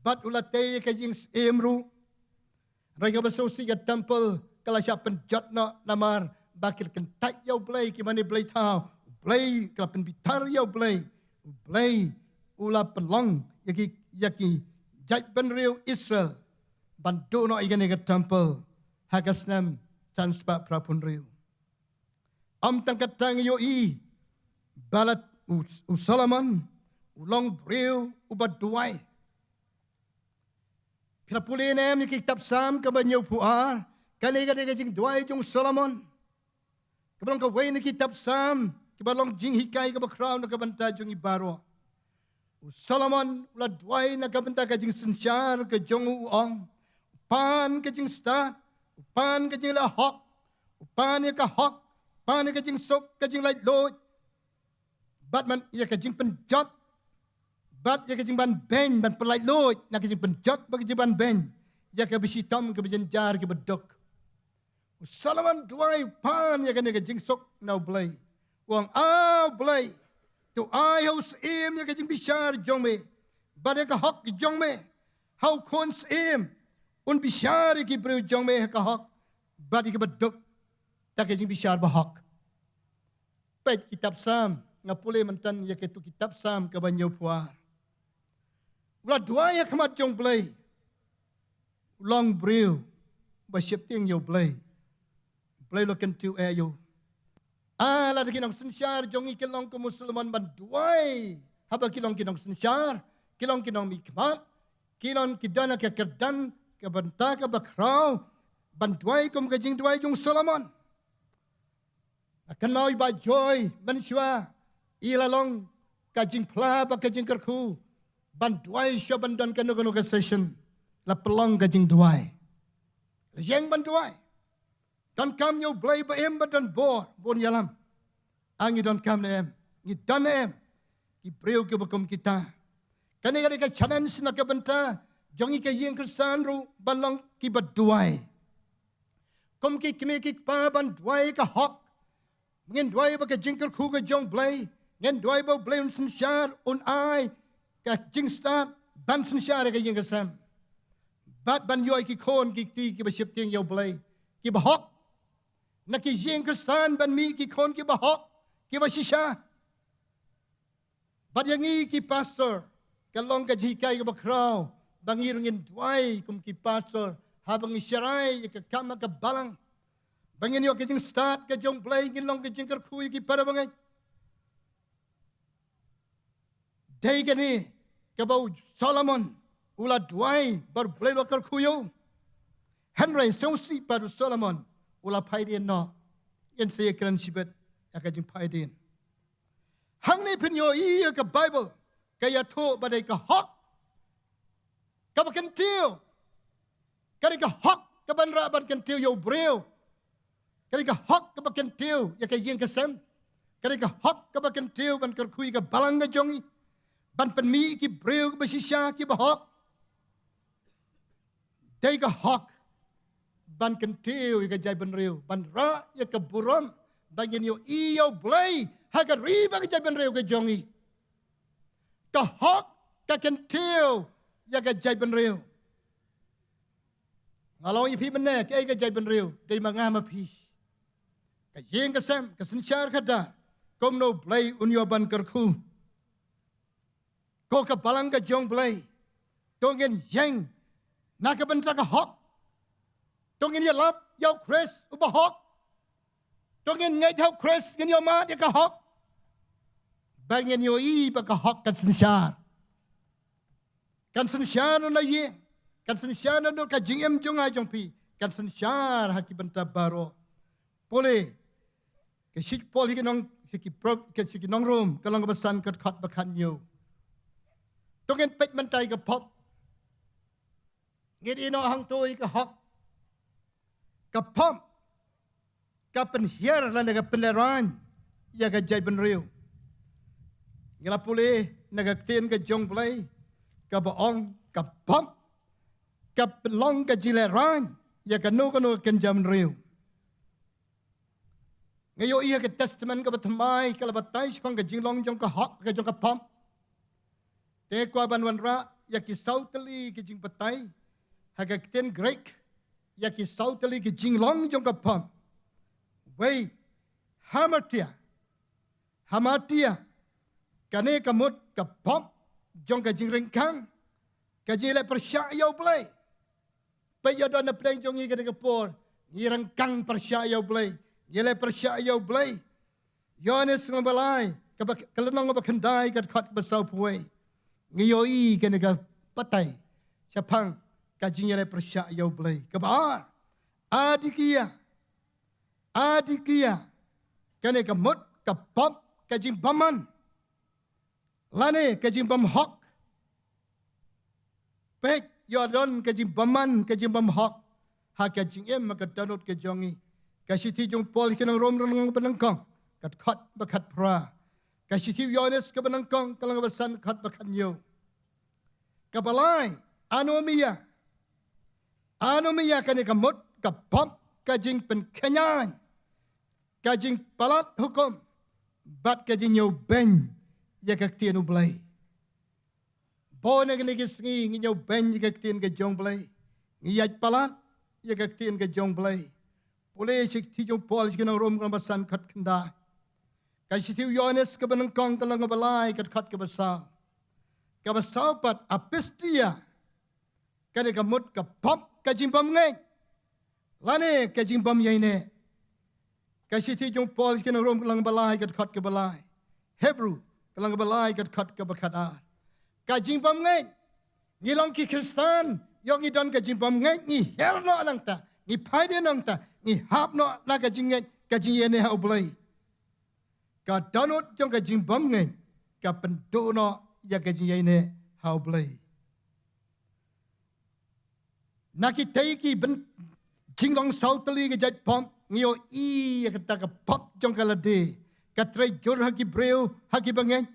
Bad u la tei ïa ka jingsyiem ruh. Hynrei kaba sngewsih ka temple ka la shah pynjot noh namar ba ki la kyntait ïa u Blei, ki mane blei thaw. U Blei, ki la pynbitar ïa u Blei. U Blei u la pynlong ïa ki, ïa ki jaitbynriew Israel ban duh noh ïa kane ka temple ha ka snem san spah phra phew hynriew. Ym tang katta, ngi ïohi ba la u, u Solomon u long briew uba duwai. Phi la pule ne em ïa ki kitab Salm kaba hynñiew phew ar, kane ka dei ka jingduwai jong u Solomon. Kaba long kawei na ki kitab Salm kiba long jinghikai kaba khraw na ka bynta jong ngi baroh. U Solomon u la duwai na ka bynta ka jingsynshar ka jong u, u ong, u pan ka jingstad, u pan ka jingleh hok, u pan ïa ka hok, pan ïa ka jingsuk, ka jinglaitluid. Bad man ïa ka jingpynjot, bad ïa ka jingban beiñ, ban pynlaitluid na ka jingpynjot bad ka jingban beiñ ïa kaba shitom, kaba jynjar, kaba duk. U Solomon duwai pan ïa kane ka jingsuk na U Blei. U ong, A Blei, to ai ha u syiem ïa ka jingbishar jong me, bad ïa ka hok jong me. Ha u khun syiem un bishar ïa ki briew jong me ha ka hok bad ïa kaba duk, da ka jingbishar ba hok. Peit kitab Salm, nga pule mynta ïa katu kitab Salm kaba hynñiewphew ar. U la duwai ha khmat jong U Blei, u long briew ba sheptieng ïa U Blei. U Blei u la kyntiew ïa u. Ah, lada ki nongsynshar jong ngi ki long kum u Solomon ban duwai, haba ki long ki nongsynshar, ki long ki nongmihkhmat, ki long ki don ha ka kyrdan, ka bynta kaba khraw, ban duwai kum ka jingduwai jong u Solomon. Nga kynmaw ïa i Bah Joy mynshuwa, i la long ka jingphla bad ka jingkyrkhu ban duwai shuwa ban don kano kano ka session. La pynlong ka jingduwai. La ïeng ban duwai. Donkam ïa U Blei ba im, ba don bor, bun ïalam. Ah, ngi donkam ne em? Ngi don ne em ki briew kiba kum kita? Kane ka dei ka challenge na ka bynta jong ngi ka ïing Khristan ruh ban long kiba duwai. Kum ki kmie ki kpa ban duwai ka hok. Ngin duwai ba ka jingkyrkhu ka jong U Blei, ngin duwai ba U Blei un synshar, un ai ka jingstad ban synshar ïa ka ïing ka sem, bad ban ïoh ïa ki khun ki kti kiba sheptieng ïa U Blei, kiba hok. Na ki ïing Khristan ban mih ki khun kiba hok, kiba shisha. Bad ïa ngi ki pastor, ka long ka jinghikai kaba khraw ba ngi ruh ngin duwai kum ki pastor haba ngi sharai ïa ka kam ha ka balang, ba ngin ïoh ka jingstad ka jong U Blei, ngin long ka jingkyrkhu ïa ki para bangeit. Dei kane kaba u Solomon u la duwai bad U Blei u la kyrkhu ïa u. Hynrei sngewsih pat, u Solomon u la phaidien noh. Ngin sa ïakren shibit ïa ka jingphaidien. Hangne phin ïohi ïa ka Baibl ka ïathuh ba dei ka hok kaba kyntiew. Ka dei ka hok kaban rah ban kyntiew ïa u briew. Ka dei ka hok kaba kyntiew ïa ka ïing ka sem. Ka dei ka hok kaba kyntiew ban kyrkhu ïa ka balang ka jong ngi, ban pynmih ki briew kiba shisha kiba hok. Dei ka hok ban kyntiew ïa ka jaitbynriew, ban rah ïa ka burom ba ngin ïohi ïa U Blei ha ka ri bad ka jaitbynriew ka jong ngi. Ka hok ka kyntiew ïa ka jaitbynriew. Nga la ong ïa phi mynne, kaei ka jaitbynriew? Dei ma nga ma phi. Ka ïing ka sem, ka synshar khadar, kumno U Blei un ïoh ban kyrkhu. Ko ka balang ka jong U Blei, to ngin ïeng na ka bynta ka hok. To ngin ïalap ïa U Khrist uba hok. To ngin ngeit ha U Khrist, ngin ïohmad ïa ka hok. Ba ngin ïohi ba ka hok kan synshar. Kan synshar na ïing, kan synshar na ka jingim jong nga jong phi, kan synshar ha ki bynta baroh. Pule ka shithi Paul sha ki nong, sha ki pro-, ka sha ki nong Rom, ka lynnong kaba san, ka dkhot ba khathynñiew. To ngin peit mynta ïa ka pop. Ngin ïeh noh hangto ïa ka hok. Ka pop ka pynhiar lane ka pynlehraiñ ïa ka jaitbynriew. Ngi la pule na ka ktien ka jong U Blei kaba ong ka pop ka pynlong ka jinglehraiñ ïa kano kano ka kynja bynriew. Nga ïohi ha ka Testament kaba thymmai ka la batai shaphang ka jinglong jong ka hok, ka jong ka pop. Te kwah ban wanrah ïa ki saw tylli ki jingbatai ha ka ktien Greek ïa ki saw tylli ki jinglong jong ka pop. Wei, hamartia. Hamartia, kane ka mut ka pop jong ka jingryngkang, ka jingleh pyrshah ïa U Blei. Peit, ïa don na pdeng jong ngi kane ka por, ngi ryngkang pyrshah ïa U Blei, ngi leh pyrshah ïa U Blei. Ïoannis lynnong ba lai, kaba, ka lynnong ba khyndai, ka dkhot ba sawphew wei. Ngi ïohi kane ka batai shaphang ka jingïaleh pyrshah ïa U Blei. Kaba ar, adikia. Adikia, kane ka mut ka pop, ka jingbymman lane ka jingbymhok. Peit, ïa don ka jingbymman, ka jingbymhok ha ka jingim, ha ka dohnud ka jong ngi. Ka shithi jong u Paul sha ki nong Rom, lynnong ba nyngkong, ka dkhot ba khatphra. Ka shithi u Ïoannis kaba nyngkong, ka lynnong ba san, dkhot ba khathynñiew. Kaba lai, anomia. Anomia, kane ka mut ka pop, ka jingpynkynjah, ka jingpalat hukum, bad ka jingñiew beiñ ïa ka ktien U Blei. Bun na kine ki sngi ngi ñiew beiñ ïa ka ktien ka jong U Blei, ngi ïaid palat ïa ka ktien ka jong U Blei. Pule shithi jong u Paul sha ki nong Rom ka lynnong ba san, dkhot khyndai. Ka shithi u Ïoannis kaba nyngkong ka lynnong kaba lai, ka dkhot kaba saw. Kaba saw pat, a Pistia, kane ka mut ka pop, ka jingbymngeit, lane ka jingbymïaineh. Ka shithi jong u Paul sha ki nong Rom ka lynnong ba lai, ka dkhot kaba lai. Hebru ka lynnong ba lai, ka dkhot kaba khatar. Ka jingbymngeit. Ngi long ki Khristan, ïoh ngi don ka jingbymngeit, ngi her noh nangta, ngi phai dien nangta, ngi hap noh na ka jingngeit, ka jingïaineh ha U Blei. Ka dohnud jong ka jingbymngeit ka pynduh noh ïa ka jingïaineh ha U Blei. Na kitei ki byn-, jinglong saw tylli ka jait pop, ngi ïohi ïa kata ka pop jong ka lade ka trei jur ha ki briew, ha ki bangeit.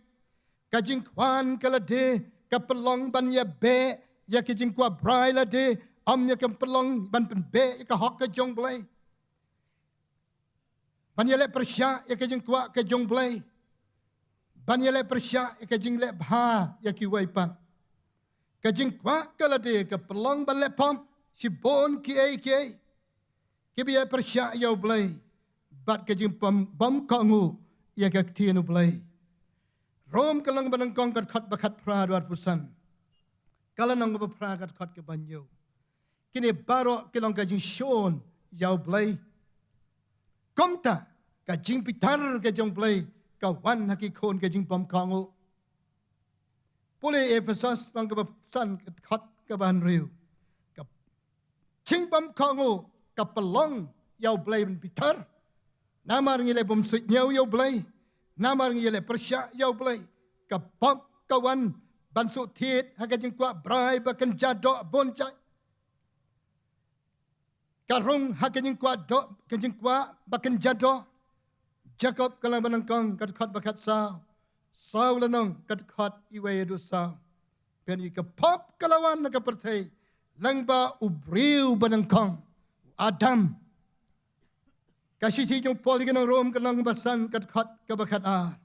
Ka jingkwah ka lade ka pynlong ban ïabeh ïa ka jingkwah brai lade, ym ïa ka pynlong ban pynbeh ïa ka hok ka jong U Blei. Ban ïaleh pyrshah ïa ka jingkwah ka jong U Blei. Ban ïaleh pyrshah ïa ka jingleh bha ïa kiwei pat. Ka jingkwah ka lade ka pynlong ban leh pop shibun kiei kiei kiba ïaleh pyrshah ïa U Blei, bad ka jingbym, bym kohnguh ïa ka ktien U Blei. Rom ka lynnong ba nyngkong, ka dkhot ba khatphra haduh arphew san. Ka lynnong kaba phra, ka dkhot kaba hynñiew. Kine baroh ki long ka jingshun ïa U Blei. Kumta ka jingbitar ka jong U Blei ka wan ha ki khun ka jingbym kohnguh. Pule Ephesos lynnong kaba san, ka dkhot kaba hynriew. Ka jingbym kohnguh ka pynlong ïa U Blei ban bitar. Namar ngi leh bymsuidñiew ïa U Blei, namar ngi leh pyrshah ïa U Blei, ka pop ka wan ban shu thied ha ka jingkwah brai ba kynja doh bun jait. Ka rung ha ka jingkwah doh, ka jingkwah ba kynja doh. Jakob ka lynnong ba nyngkong, ka dkhot ba khatsaw. Saw lynnong, ka dkhot iwei haduh saw. Peit, ka pop ka la wan ha ka pyrthei lyngba u briew ba nyngkong, u Adam. Ka shithi jong u Paul sha ki nong Rom ka lynnong ba san, ka dkhot kaba khatar.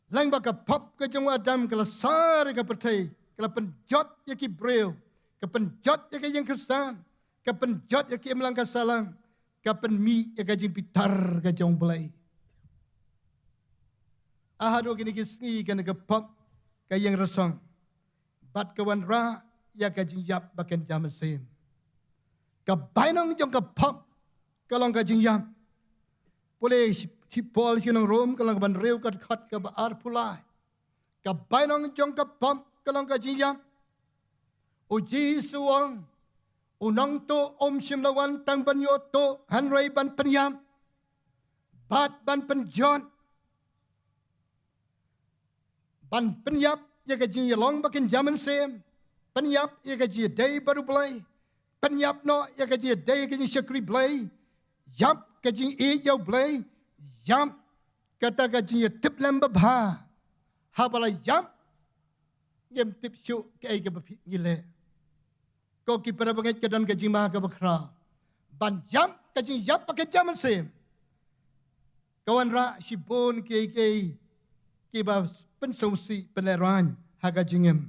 Lyngba ka pop ka jong u Adam ka la sar ïa ka pyrthei, ka la pynjot ïa ki briew, ka pynjot ïa ka ïing Khristan, ka pynjot ïa ki imlang ka sahlang, ka pynmih ïa ka jingbitar ka jong U Blei. Haduh kine ki sngi kane ka pop ka ïeng rasong bad ka wanrah ïa ka jingïap ba kynja mynsiem. Ka bainong jong ka pop ka long ka jingïap. Pule shi, shi Paul sha ki nong Rom ka lynnong ba hynriew, ka dkhot kaba arphew lai. Ka bainong jong ka pop ka long ka jingïap. U Jisu u ong, u nongtuh um shym la wan tang ban ïoh tuh, hynrei ban pynïap bad ban pynjot. Ban pynïap ïa ka jingïalong ba kynja mynsiem, pynïap ïa ka jingïadei bad U Blei, pynïap noh ïa ka jingïadei, ka jingshakri Blei, ïap ka jingïeit ïa U Blei, ïap kata ka jingïatiplem babha. Haba la ïap, ngim tip shuh kaei kaba phi, ngi leh. Ko ki para bangeit, ka don ka jingma kaba khraw ban ïap, ka jingïap ba kynja mynsiem. Ka wanrah shibun kiei kiei kiba pynsngewsih, pynlehraiñ ha ka jingim.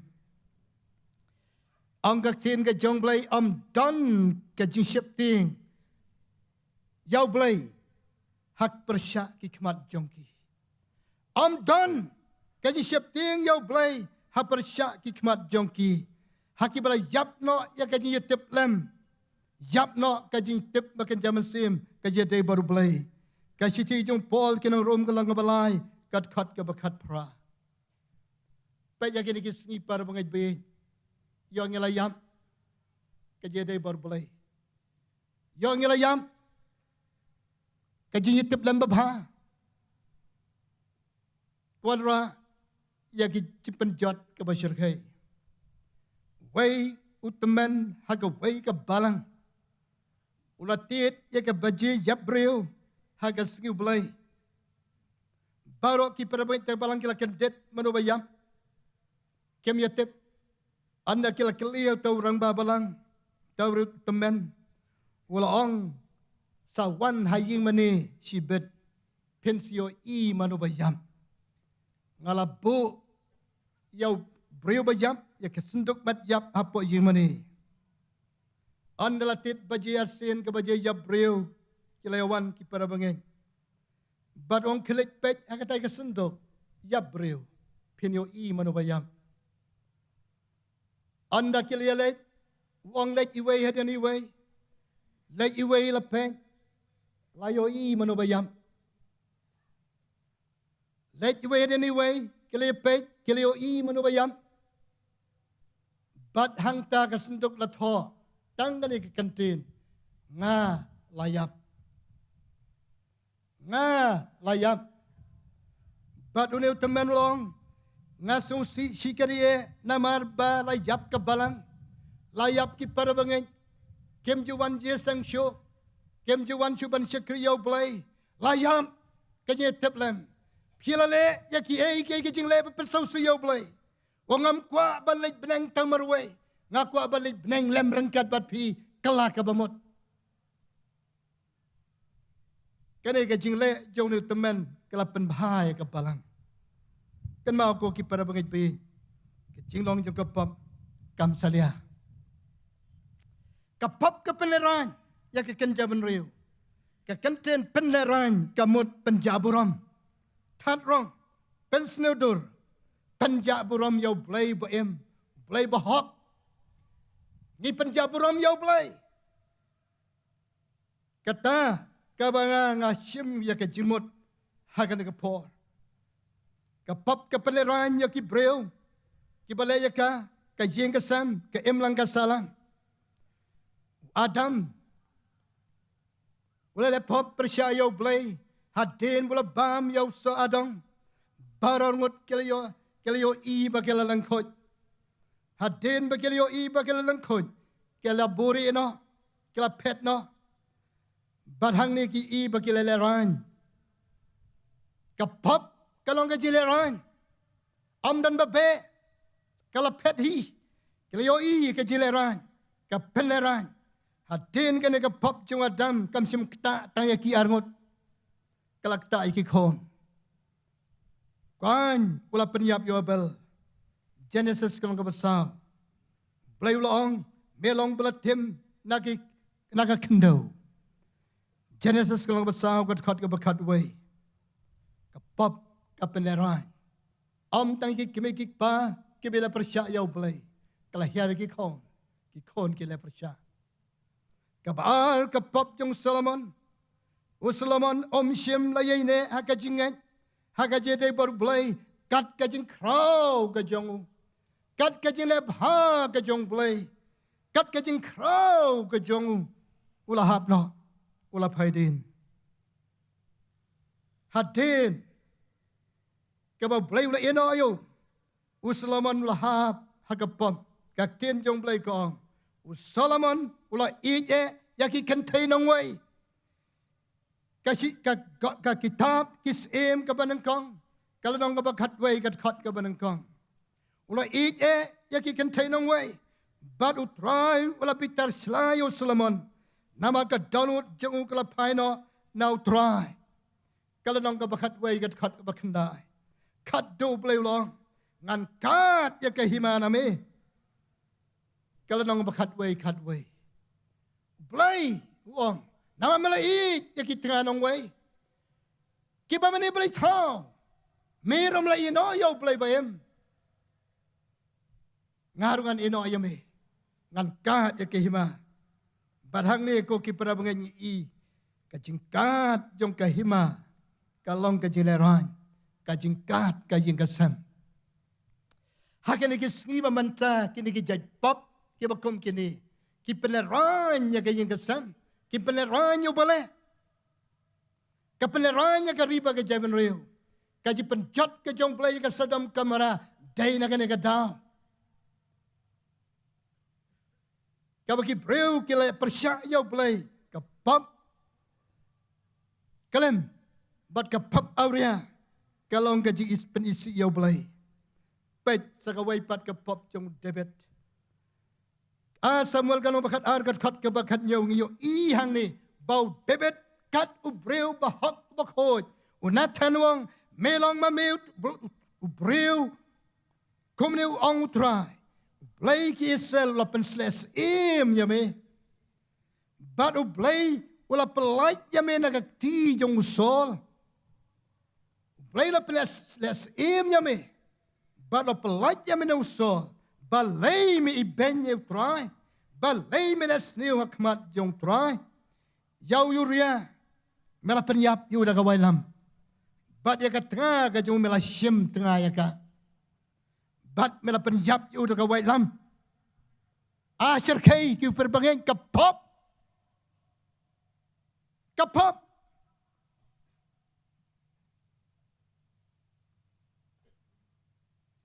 Ong ka ktien ka jong U Blei, ym don ka jingsheptieng ïa U Blei ha pyrshah ki khmat jong ki. Ym don ka jingsheptieng ïa U Blei ha pyrshah ki khmat jong ki. Ha kiba la ïap noh ïa ka jingïatiplem, ïap noh ka jingtip ba kynja mynsiem, ka jingïadei bad U Blei. Ka shithi jong u Paul sha ki nong Rom ka lynnong ba lai, ka dkhot kaba khatphra. Peit ïa kine ki sngi para bangeit, ïoh ngi la ïap ka jingïadei bad U Blei. Ïoh ngi la ïap ka jingïatiplem babha. Ka wanrah ïa ka jingpynjot kaba shyrkhei. Wei u tymmen ha kawei ka balang u la tied ïa kaba jia ïap briew ha ka sngi U Blei. Baroh ki para bangeit ha ka balang ki la kyndit mano ba ïap. Kim ïatip. Hynda ki la kylli ïa uta u rangbah balang, uta u tymmen, u la ong, Sa wan ha ïing mane shibit, phin sa ïohi mano ba ïap. Nga la buh ïa u briew ba ïap ïa ka synduk met ïap hapoh ïing mane. Ynda la tied baje arsien ka baje ïap briew, ki la ïa wan ki para bangeit. Bad ong, khie leit peit ha katei ka synduk ïap briew, phin ïohi mano ba ïap. Ynda ki la ïa leit, u ong, leit iwei hadien iwei, leit iwei la peit, la ïohi mano ba ïap. Leit iwei hadien iwei, ki la ïa peit, ki la ïohi mano ba ïap. Bad hangta ka synduk la thoh tang kane ka kyntien, nga la ïap. Nga la ïap. Bad une u tymmen u la ong, nga sngewsih shikatdei namar ba la ïap ka balang, la ïap ki para bangeit, kim ju wan jingsngewsih, kim ju wan shuh ban shakri ïa u Blei, la ïap. Ka jingïatiplem, phi la leh ïa kiei kiei ki jingleh ba pynsngewsih ïa u Blei. Ong, ngam kwah ban leit bneng tang marwei, nga kwah ban leit bneng lem ryngkat bad phi, kylla kaba mut. Kane ka jingleh jong une u tymmen ka la pynbha ïa ka balang. Kynmaw ko ki para bangeit ba ïeit, ka jinglong jong ka pop kam salia. Ka pop ka pynlehraiñ ïa ka kynja bynriew. Ka kyntien pynlehraiñ ka mut pynjah burom. Thad rong, pynsniew dur, pynjah burom ïa u Blei ba im, u Blei ba hok. Ngi pynjah burom ïa u Blei. Kata kaba nga, nga shim ïa ka jingmut ha kane ka por. Ka pop ka pynlehraiñ ïa ki briew kiba leh ïa ka, ka ïing ka sem, ka imlang ka sahlang. Adam u la leh pop pyrshah ïa u Blei, hadien ba u la bam ïa u soh adong, baroh arngut ki la ïoh, ki la ïohi ba ki la lyngkhuid. Hadien ba ki la ïohi ba ki la lyngkhuid, ki la buri noh, ki la phet noh. Bad hangne ki i ba ki la lehraiñ. Ka pop ka long ka jinglehraiñ. Ym don ba beh, ka la phet hi. Ki la ïohi ka jinglehraiñ, ka pynlehraiñ. Hadien kane ka pop jong u Adam kam shym ktah tang ïa ki arngut, ka la ktah ïa ki khun. Kain u la pynïap ïa u Abel. Genesis ka lynnong kaba saw. Blei u la ong, me long ba la tim na ki, na ka khyndew. Genesis ka lynnong kaba saw ka dkhot kaba khatwei. Ka pop ka pynlehraiñ. Ym tang ki kmie ki kpa kiba la pyrshah ïa u Blei, ka la hiar ïa ki khun, ki khun ki la pyrshah. Kaba ar ka pop jong u Solomon. U Solomon um shym la ïaineh ha ka jingngeit, ha ka jingïadei bad u Blei, kat ka jingkhraw ka jong u, kat ka jingleh bha ka jong u Blei, kat ka jingkhraw ka jong u, u la hap noh, u la phai dien. Hadien kaba u Blei u la ïehnoh ïa u, u Solomon u la hap ha ka pop. Ka ktien jong u Blei ka ong, u Solomon u la ïeit eh ïa ki kynthei nongwei. Ka shi, ka, ka, ka kitab Ki Syiem kaba nyngkong, ka lynnong kaba khatwei, ka dkhot kaba nyngkong. U la ïeit eh ïa ki kynthei nongwei. Bad u Trai u la bitar sla ïa u Solomon, namar ka dohnud jong u ka la phai noh na u Trai. Ka lynnong kaba khatwei, ka dkhot kaba khyndai. Khatduh u Blei u la ong, ngan kad ïa ka hima na me. Ka lynnong kaba khatwei, khatwei. U Blei u ong, namar me la ïeit ïa ki tnga nongwei, kiba mane balei thaw, me ruh me la ïehnoh ïa u Blei ba im. Nga ruh ngan ïehnoh ïa me, ngan kad ïa ka hima. Bad hangne ko ki para bangeit, ngi i ka jingkad jong ka hima ka long ka jinglehraiñ, ka jingkad ka ïing ka sem. Ha kine ki sngi ba mynta, kine ki jait pop kiba kum kine ki pynlehraiñ ïa ka ïing ka sem, ki pynlehraiñ ïa u balei. Ka pynlehraiñ ïa ka ri bad ka jaitbynriew. Ka jingpynjot ka jong u Blei ïa ka Sodom Gomorrah dei na kane ka daw. Kaba ki briew ki la pyrshah ïa u Blei, ka pop klim bad ka pop awria ka long ka jingpynisih ïa u Blei. Peit sa kawei pat ka pop jong u David. Ar Samuel ka lynnong ba khatar, ka dkhot kaba khathynñiew, ngi ïohi hangne ba u David kat u briew ba hok ba khuid. U Nathan u ong, me long ma me u, u briew kumne u ong u Trai. U Blei ki Israel u la pynsleh syiem ïa me. Bad u Blei u la pyllait ïa me na ka kti jong u Saul. U Blei u la pyllait, leh syiem ïa me. Bad u la pyllait ïa me na u Saul. Balei me ibeiñ ïa u Trai? Balei me leh sniew ha khmat jong u Trai? Ïa u Uriah me la pynïap ïa u da ka waitlam. Bad ïa ka tnga ka jong u me la shim tnga ïa ka. Bad me la pynïap ïa u da ka waitlam. A shyrkhei ki u pyrshah bangeit, ka pop. Ka pop.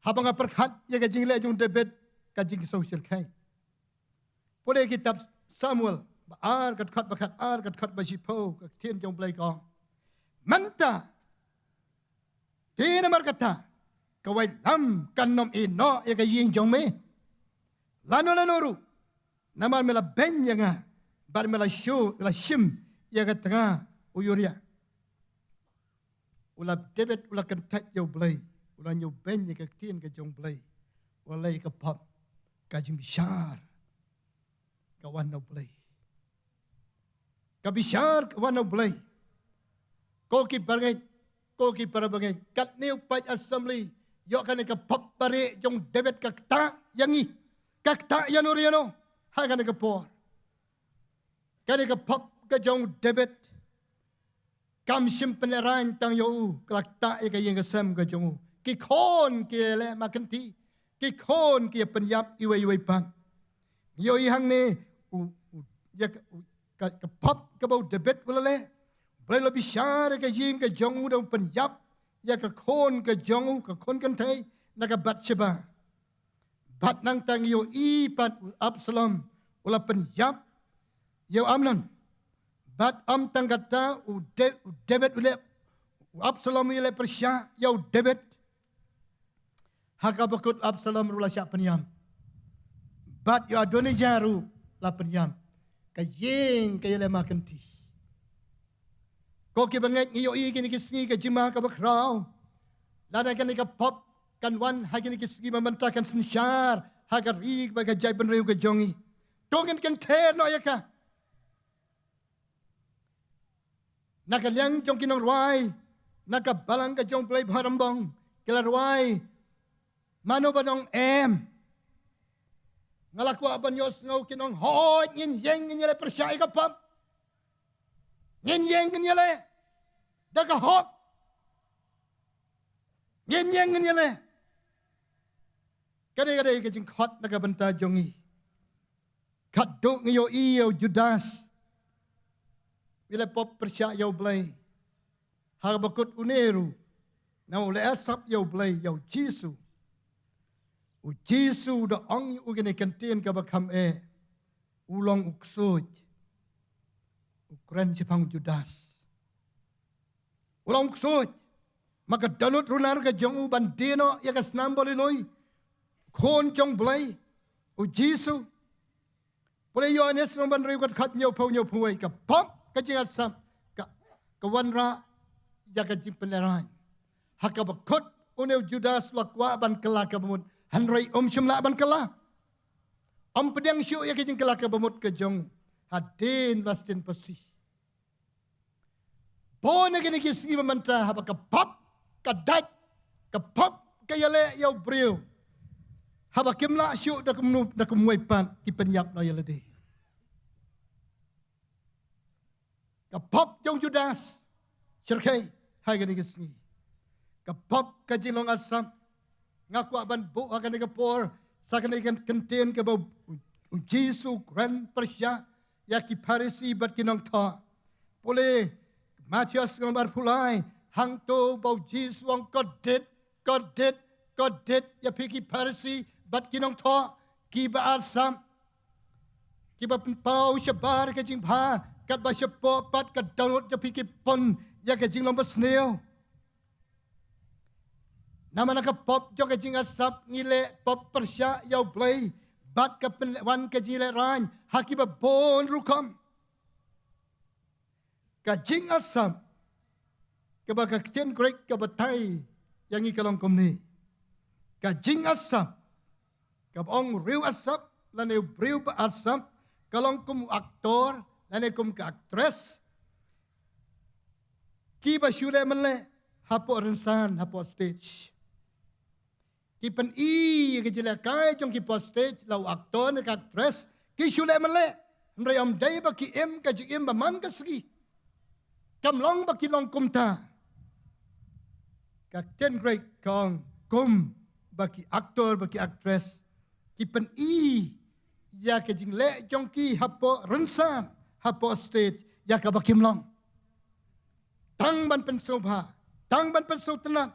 Haba nga pyrkhat ïa ka jingleh jong David, ka jingsngewshyrkhei. Pule kitab Samuel ba ar, ka dkhot ba khat ar, ka dkhot ba shiphew, ka ktien jong Blei ka ong, mynta te namar kata ka waitlam kan ym ïehnoh ïa ka ïing jong me lano lano ruh, namar me la beiñ ïa nga bad me la shu, la shim ïa ka tnga u Uriah. U la, David u la kyntait ïa u Blei, u la ñiew beiñ ïa ka ktien ka jong u Blei. U la leh ka pop, ka jingbishar ka wan na u Blei. Ka bishar ka wan na u Blei. Ko ki parabangeit, ko ki parabangeit, katne u paid assembly, ïoh kane ka pop barieh jong u David ka ktah ïa ngi, ka ktah ïano re ïano ha kane ka por. Kane ka pop ka jong u David kam shym pynlehraiñ tang ïa u, ka la ktah ïa ka ïing ka sem ka jong u. Ki khun ki leh ma kynti, ki khun ki pynïap iwei iwei pat. Ïohi hangne u, u, ïa ka, u, ka, ka pop kaba u David u la leh. Blei u la bishar ïa ka ïing ka jong u da u pynïap ïa ka khun ka jong u, ka khun kynthei, na ka Bathsheba. Bad nangta ngi ïohi pat u Absalom u la pynïap ïa u Amnon. Bad ym tang kata, u Da-, u David u leh, u Absalom u leh pyrshah ïa u David. Ha kaba kut u Absalom ruh la shah pynïap. Bad ïa u Adonijah ruh la pynïap. Ka ïing ka ïaleh ma kynti. Ko ki bangeit, ngi ïohi kine ki sngi ka jingma kaba khraw. Lada kane ka pop kan wan ha kine ki sngi ba mynta, kan synshar ha ka ri bad ka jaitbynriew ka jong ngi. To ngin kynther noh ïa ka. Na ka liang jong ki nongrwai, na ka balang ka jong u Blei Bharoh Rangbah, ki la rwai, mano ba dang em. Nga la kwah ban ïohsngew kin ong, hooid, ngin ïeng ngin ïaleh pyrshah ïa ka pop. Ngin ïeng ngin ïaleh da ka hok. Ngin ïeng ngin ïaleh. Ka dei, ka dei ka jingkhot na ka bynta jong ngi. Khatduh ngi ïohi ïa u Judas u leh pop pyrshah ïa u Blei. Ha kaba kut une ruh, namar u leh arsap ïa u Blei, ïa u Jisu. U Jisu u da ong ïa u kine ki kyntien kaba kham eh. U long u ksuid. U kren shaphang u Judas. U long u ksuid. Ma ka dohnud runar ka jong u ban die noh ïa ka snam ba lui lui. Khun jong u Blei, u Jisu. Pule Ïoannis lynnong ba hynriew ka dkhot hynñiewphew, hynñiewphew wei, ka pop ka jingarsap ka, ka wanrah ïa ka jingpynlehraiñ. Ha kaba kut une u Judas u la kwah ban kylla kaba mut, hynrei um shym lah ban kylla. Um pdiang shuh ïa ka jingkylla kaba mut ka jong u. Hadien ba sdien phasi. Bun na kine ki sngi ba mynta haba ka pop ka dait, ka pop ka ïaleh ïa u briew. Haba kim lah shuh da kumno, da kumwei pat, ki pynïap noh ïa lade. Ka pop jong u Judas shyrkhei ha kine ki sngi. Ka pop ka jinglong arsap. Nga kwah ban buh ha kane ka por sa kane ka kyntien kaba u, u Jisu u kren pyrshah ïa ki Pharisi bad ki nongthoh. Pule Mathaios lynnong ba arphew lai, hangto ba u Jisu u ong, kordit, kordit, kordit ïa phi ki Pharisi bad ki nongthoh kiba arsap, kiba pynpaw shabar ka jingbha, katba shapoh pat ka dohnud jong phi ki pun ïa ka jinglong basniew. Namar na ka pop jong ka jingarsap ngi leh pop pyrshah ïa u Blei, bad ka pynwan ka jinglehraiñ ha kiba bun rukom. Ka jingarsap kaba ka ktien Greek ka batai ïa ngi ka long kumne. Ka jingarsap, kaba ong u riew arsap lane u briew ba arsap, ka long kum u aktor lane kum ka aktris, kiba shu leh mynleh hapoh rynsan, hapoh stage. Ki pyni ïa ka jingïalehkai jong ki hapoh stage, la u aktor ne ka aktris, ki shu leh mynleh. Hynrei ym dei ba ki im ka jingim ba man ka sngi. Kam long ba ki long kumta. Ka ktien Greek ka ong kum ba ki aktor, ba ki aktris, ki pyni ïa ka jingleh jong ki hapoh rynsan, hapoh stage, ïa kaba kim long. Tang ban pynsngewbha, tang ban pynsngewtynnat.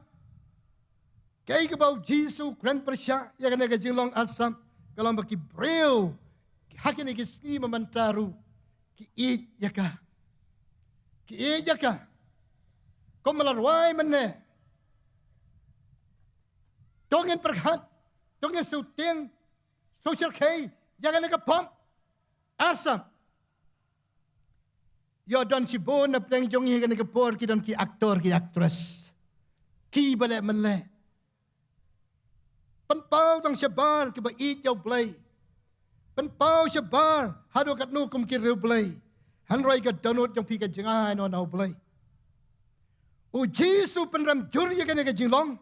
Kaei kaba u Jisu u kren pyrshah ïa kane ka jinglong arsap, ka long ba ki briew ha kine ki sngi mynta ruh ki ïeit ïa ka. Ki ïeit ïa ka. Kumba la rwai mynne. To ngin pyrkhat, to ngin sngewthuh, sngewsyrkhei ïa kane ka pop arsap. Ïoh don shibun na pdeng jong ngi ha kane ka por ki don ki aktor, ki aktris, kiba leh mynleh. Pynpaw tang shabar kiba ïeit ïa u Blei. Pynpaw shabar haduh katno kum ki riewblei. Hynrei ka dohnud jong phi ka jngai noh na u Blei. U Jisu u pynrem jur ïa kane ka jinglong.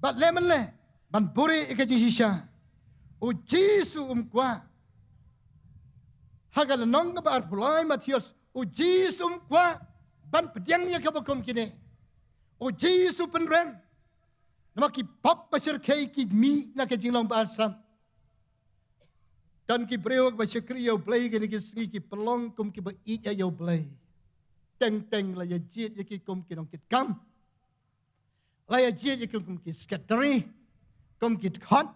Bad leh mynleh ban buhrieh ïa ka jingshisha. U Jisu um kwah. Ha ka lynnong kaba arphew lai Mathaios, u Jisu um kwah ban pdiang ïa kaba kum kine. U Jisu u pynrem. Namar ki pop ba shyrkhei ki mih na ka jinglong ba arsap. Don ki briew ba shakri ïa u Blei kine ki sngi, ki pynlong kum kiba ïeit ïa u Blei. Teng teng la ïa jied ïa ki kum ki nongkitkam. La ïa jied ïa ki kum ki sekretari, kum ki dkhot.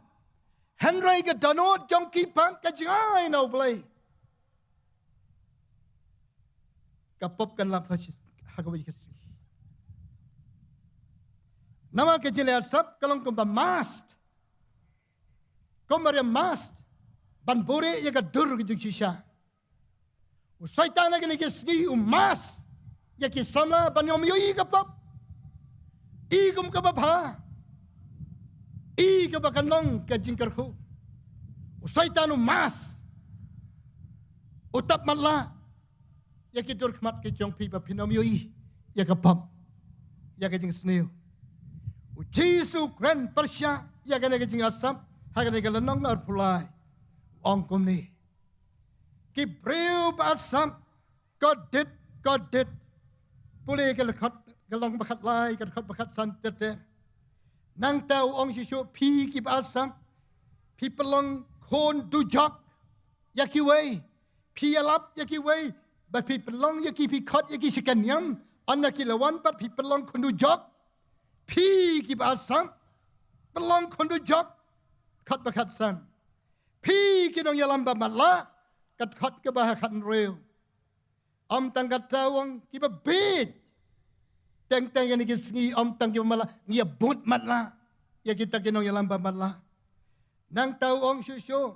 Hynrei ka dohnud jong ki pat ka jngai na u Blei. Ka pop kan lap sa shi ha kawei ka sngi. Namar ka jingleh arsap ka long kumba mask. Kumba ïa mask ban buhrieh ïa ka dur ka jingshisha. U Soitan ha kine ki sngi u mask ïa ki samla ban ym ïohi ka pop. I kum kaba bha. I kaba kan long ka jingkyrkhu. U Soitan u mask. U tap matlah ïa ki dur khmat ki jong phi ba phin ym ïohi ïa ka pop, ïa ka jingsniew. U Jisu u kren pyrshah ïa kane ka jingarsap ha kane ka lynnong arphew lai. U ong kumne. Ki briew ba arsap, kordit, kordit. Pule ka dkhot, ka lynnong ba khatlai, ka dkhot ba khatsan ter ter. Nangta u ong shuh shuh, phi kiba arsap, phi pynlong khun dujok ïa kiwei. Phi ïalap ïa kiwei, bad phi pynlong ïa ki, phi khot ïa ki sha ka niam, ynda ki la wan pat phi pynlong khun dujok. Phi kiba arsap, pynlong khun dujok. Dkhot ba khatsan. Phi ki nongïalam ba matlah, ka dkhot kaba khathynriew. Ym tang kata, u ong kiba bieit. Teng teng ïa kine ki sngi, ym tang kiba matlah, ngi ïa bud matlah ïa kita ki nongïalam ba matlah. Nangta u ong shuh shuh,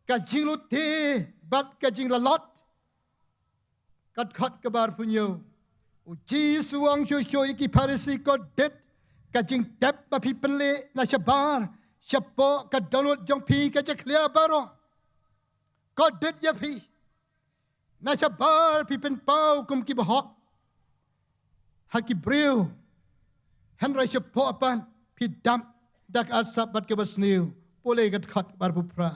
ka jinglute bad ka jinglalot. Ka dkhot kaba arphew hynñiew. U Jisu u ong shuh shuh ïa ki Pharisi, kordit ka jingtep ba phi pynleh na shabar, shapoh ka dohnud jong phi ka jakhlia baroh. Kordit ïa phi. Na shabar phi pynpaw kum kiba hok ha ki briew, hynrei shapoh pat phi dap da ka arsap bad kaba sniew. Pule ka dkhot ba arphew phra.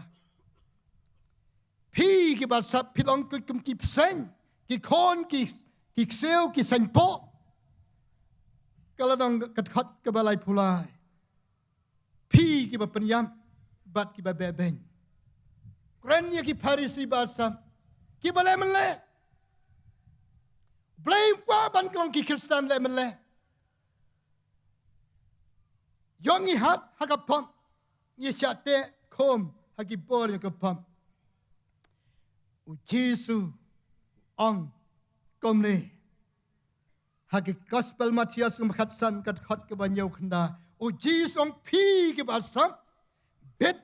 Phi kiba arsap, phi long kum ki bseiñ, ki khun, ki, ki ksiew, ki seiñpoh. Ka lynnong, ka dkhot kaba laiphew lai. Phi kiba pynïap bad kiba beh beiñ. Kren ïa ki Pharisi ba arsap, kiba leh mynleh. Blei kwah ban ka long ki Khristan leh mynleh. Ïoh ngi hat ha ka pop, ngi shah teh khum ha ki bor ïa ka pop. U Jisu u ong kumne. Ha ki Gospel Mathaios lynnong khatsan, ka dkhot kaba hynñiew khyndai. U Jisu u ong, phi kiba arsap, bit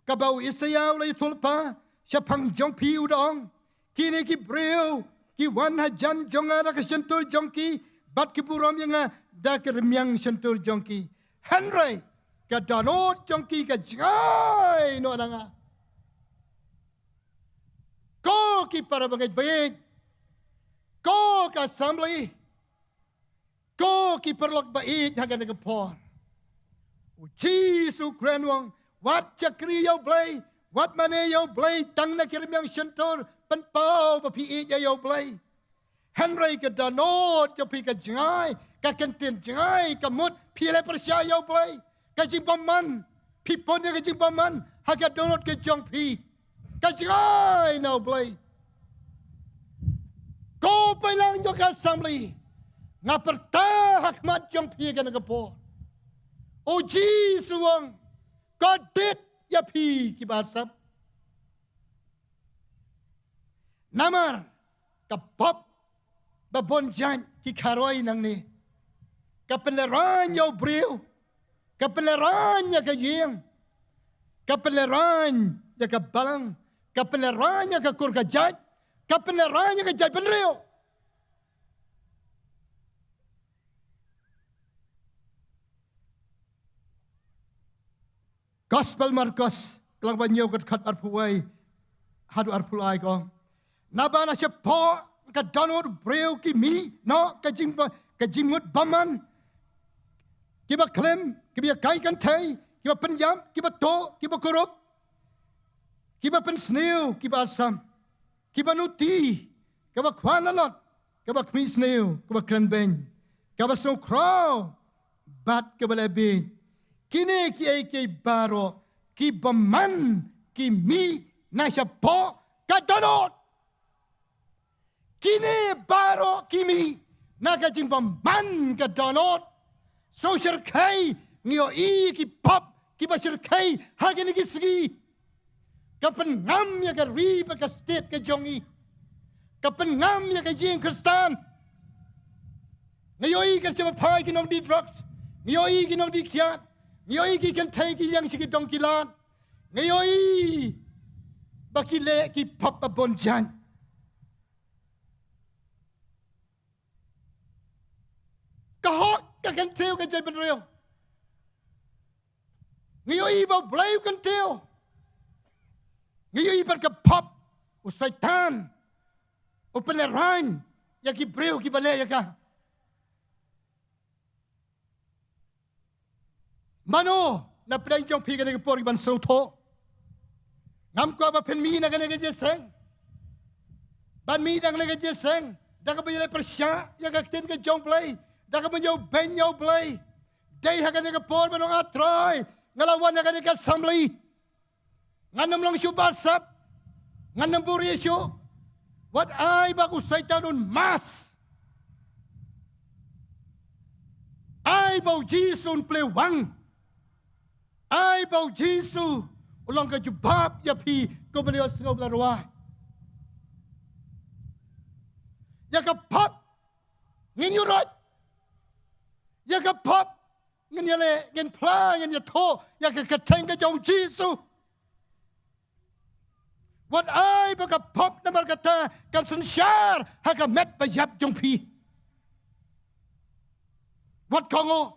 kaba u Isaïah u la ïathuhlypa shaphang jong phi, u da ong, kine ki briew Ki wan hajan jong nga da ka shyntur jong ki, bad ki burom ïa nga da ka rmiang shyntur jong ki. Hynrei ka dohnud jong ki ka jngai noh na nga. Ko ki para bangeit baieit, ko ka assembly, ko ki paralok baieit ha kane ka por. U Jisu u kren u ong, wat shakri ïa U Blei, wat mane ïa U Blei tang na ki rmiang shyntur, pynpaw ba phi ïeit ïa U Blei. Hynrei ka dohnud jong phi ka jngai, ka kyntien jngai, ka mut phi leh pyrshah ïa U Blei. Ka jingbymman, phi pun ïa ka jingbymman ha ka dohnud ka jong phi. Ka jngai na U Blei. Ko paidlang jong ka assembly, nga pyrta ha khmat jong phi kane ka por. U Jisu u ong, kordit ïa phi ki basap. Namar ka pop ba bun jait ki kharoi nangne. Ka pynlehraiñ ïa u briew, ka pynlehraiñ ïa ka ïing, ka pynlehraiñ ïa ka balang, ka pynlehraiñ ïa ka kur ka jait, ka pynlehraiñ ïa ka jaitbynriew. Gospel Markos, khlong ba hynñiew, ka dkhot arphew wei haduh arphew lai, ka ong, naba na shapoh ka dohnud u briew ki mih noh ka jing, ka jingmut bymman, kiba khlem, kiba ïakai kynthei, kiba pynïap, kiba tuh, kiba kurup, kiba pynsniew, kiba asam, kiba nuti, kaba khwan lalot, kaba khmih sniew, kaba kren beiñ, kaba sngewkhraw, bad kaba leh bieit. Kine kiei kiei baroh ki bymman ki mih na shapoh ka dohnud. Kine baroh ki mih na ka jingbymman ka dohnud. Sngewshyrkhei, ngi ïohi ki pop kiba shyrkhei ha kine ki sngi. Ka pynngam ïa ka ri bad ka state ka jong ngi. Ka pynngam ïa ka jingkhristan. Ngi ïohi ka jingphai ki nongdie drugs. Ngi ïohi ki nongdie kiad. Ngi ïohi ki kynthei ki ïeng sha ki dong ki lad. Ngi ïohi ba ki leh ki pop ba bun jait. Ka hok ka kyntiew ka jaitbynriew. Ngi ïohi ba U Blei u kyntiew. Ngi ïohi bad ka pop, u Soitan u pynlehraiñ ïa ki briew kiba leh ïa ka. Mano na pdeng jong phi kane ka por kiban sngewthuh? Ngam kwah ba phin mih na kane ka jingïaseng. Ban mih na kane ka jingïaseng da kaba ïaleh pyrshah ïa ka ktien ka jong U Blei, da kaba ïoh beiñ ïa U Blei. Dei ha kane ka por ban ong, A Trai, nga la wan ha kane ka assembly. Ngan ym long shuh basap. Ngan ym buhrieh shuh. Wat ai ba u Soitan un mask. Ai ba u Jisu un plie wang. Ai ba u Jisu u long ka jubab ïa phi, ko ba la ïohsngew, ba la rwai. Ïa ka pop ngin ïuhroit. Ïa ka pop ngin ïaleh, ngin phla, ngin ïathuh ïa ka kyrteng ka jong u Jisu. Wat ai ba ka pop namar kata kan synshar ha ka met ba ïap jong phi. Wat kohnguh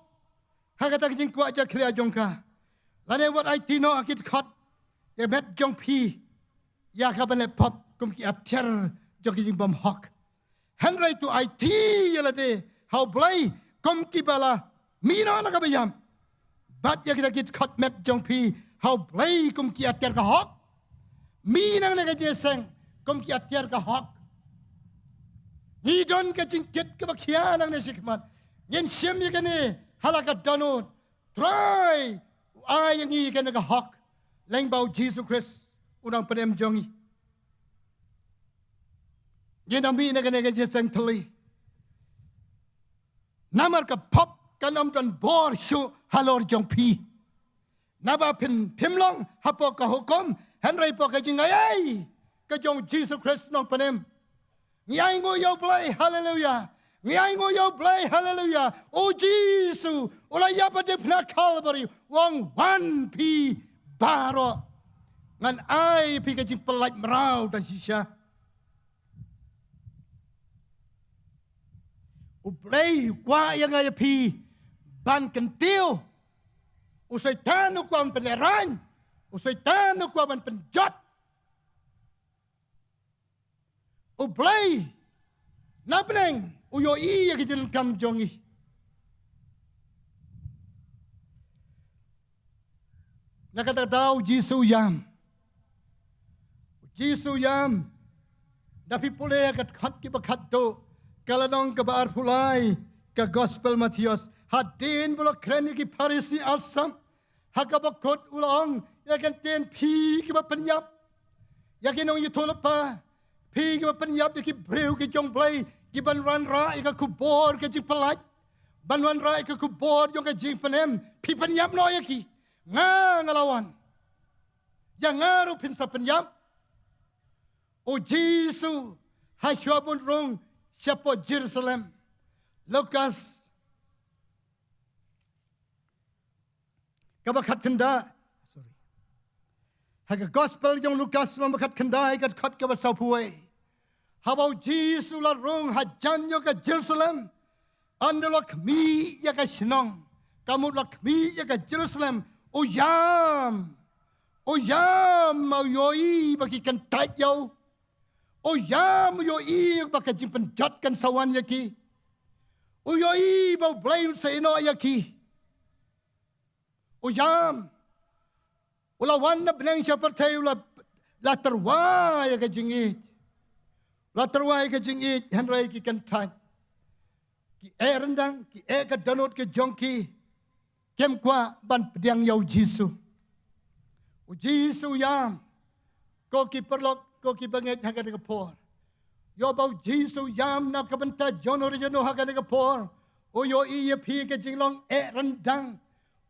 ha kata ka jingkwah jakhlia jong ka. Lane wat aiti noh ha ki dkhot ïa met jong phi ïa kaban leh pop kum ki atiar jong ki jingbym hok. Hynrei to aiti ïa lade ha U Blei kum kiba la mih noh na kaba ïap. Bad ïa kita ki dkhot met jong phi ha U Blei kum ki atiar ka hok. Mih nangne ka jingïaseng kum ki atiar ka hok. Ngi don ka jingkit kaba khia nangne shakhmat. Ngin shim ïa kane ha la ka dohnud. Trai u ai ïa ngi ïa kane ka hok lyngba u Jisu Khrist u nongpynim jong ngi. Ngin ym mih na kane ka jingïaseng thylli. Namar ka pop kan ym don bor shuh halor jong phi. Naba phin, phim long hapoh ka hukum, hynrei hapoh ka jingaiei ka jong u Jisu Khrist u nongpynim. Ngi ainguh ïa U Blei, haleluya. Ngi ainguh ïa U Blei, haleluya. U Jisu u la ïap ha dewphna Kalbari, u ong, wan phi baroh, ngan ai phi ka jingpyllait mraw da shisha. U Blei u kwah ïa nga ïa phi ban kyntiew. U Soitan u kwah ban pynlehrain. U Soitan u kwah ban pynjot. U Blei na bneng u ïohi ïa ki jingdonkam jong ngi. Na kata ka daw u Jisu u ïam. U Jisu u ïam. Da phi pule ha ka dkhot kiba khatduh, ka lynnong kaba arphew lai ka gospel Mathaios. Hadien ba la kren ïa ki Pharisi arsap, ha kaba kut u la ong ïa ka ktien, phi kiba pynïap ïa ki nongïathuhlypa, phi kiba pynïap ïa ki briew ki jong Blei, kiban wanrah ïa ka khubor ka jingpyllait, ban wanrah ïa ka khubor jong ka jingpynim, phi pynïap noh ïa ki. Nga nga la wan, ïa nga ruh phin sa pynïap. U Jisu ha shuwa ban rung shapoh Jerusalem. Lukas kaba khatkhyndai. Sorry. Ha ka gospel jong Lukas lynnong ba khatkhyndai ka dkhot kaba sawphew wei. Haba u Jisu u la rung hajan jong ka Jerusalem, ynda u la khmih ïa ka shnong, ka mut u la khmih ïa ka Jerusalem, u ïam. U ïam, u ïohi ba ki kyntait ïa u. U ïam, u ïohi ba ka jingpynjot kan sa wan ïa ki. U ïohi ba U Blei un sa ïehnoh ïa ki. U ïam. U la wan na bneng sha pyrthei, u la, la tyrwa ïa ka jingïeit. U la tyrwa ïa ka jingïeit, hynrei ki kyntait, ki eh ryndang, ki eh ka dohnud ka jong ki. Kim kwah ban pdiang ïa u Jisu. U Jisu u ïam. Ko ki paralok, ko ki bangeit ha kane ka por. Ïoh ba u Jisu u ïam na ka bynta jong no re jong no ha kane ka por. U ïohi ïa phi ka jinglong eh ryndang.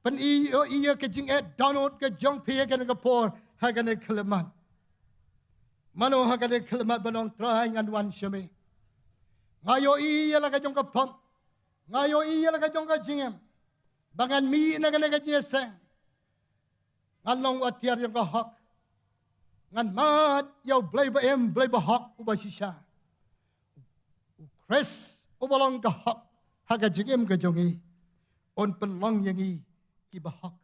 Pyn-i ïohi ïa ka jingeh dohnud ka jong phi ha kane ka por, ha kane ka khyllipmat. Mano ha kane ka khyllipmat ban ong, Trai, ngan wan sha me. Nga ïohi ïa la ka jong ka pop. Nga ïohi ïa la ka jong ka jingim. Ba ngan mih na kane ka jingïaseng, ngan long u atiar jong ka hok. Ngan mad ïa U Blei ba im, Blei ba hok, uba shisha. U Khrist uba long ka hok ha ka jingim ka jong ngi, un pynlong ïa ngi kiba hok.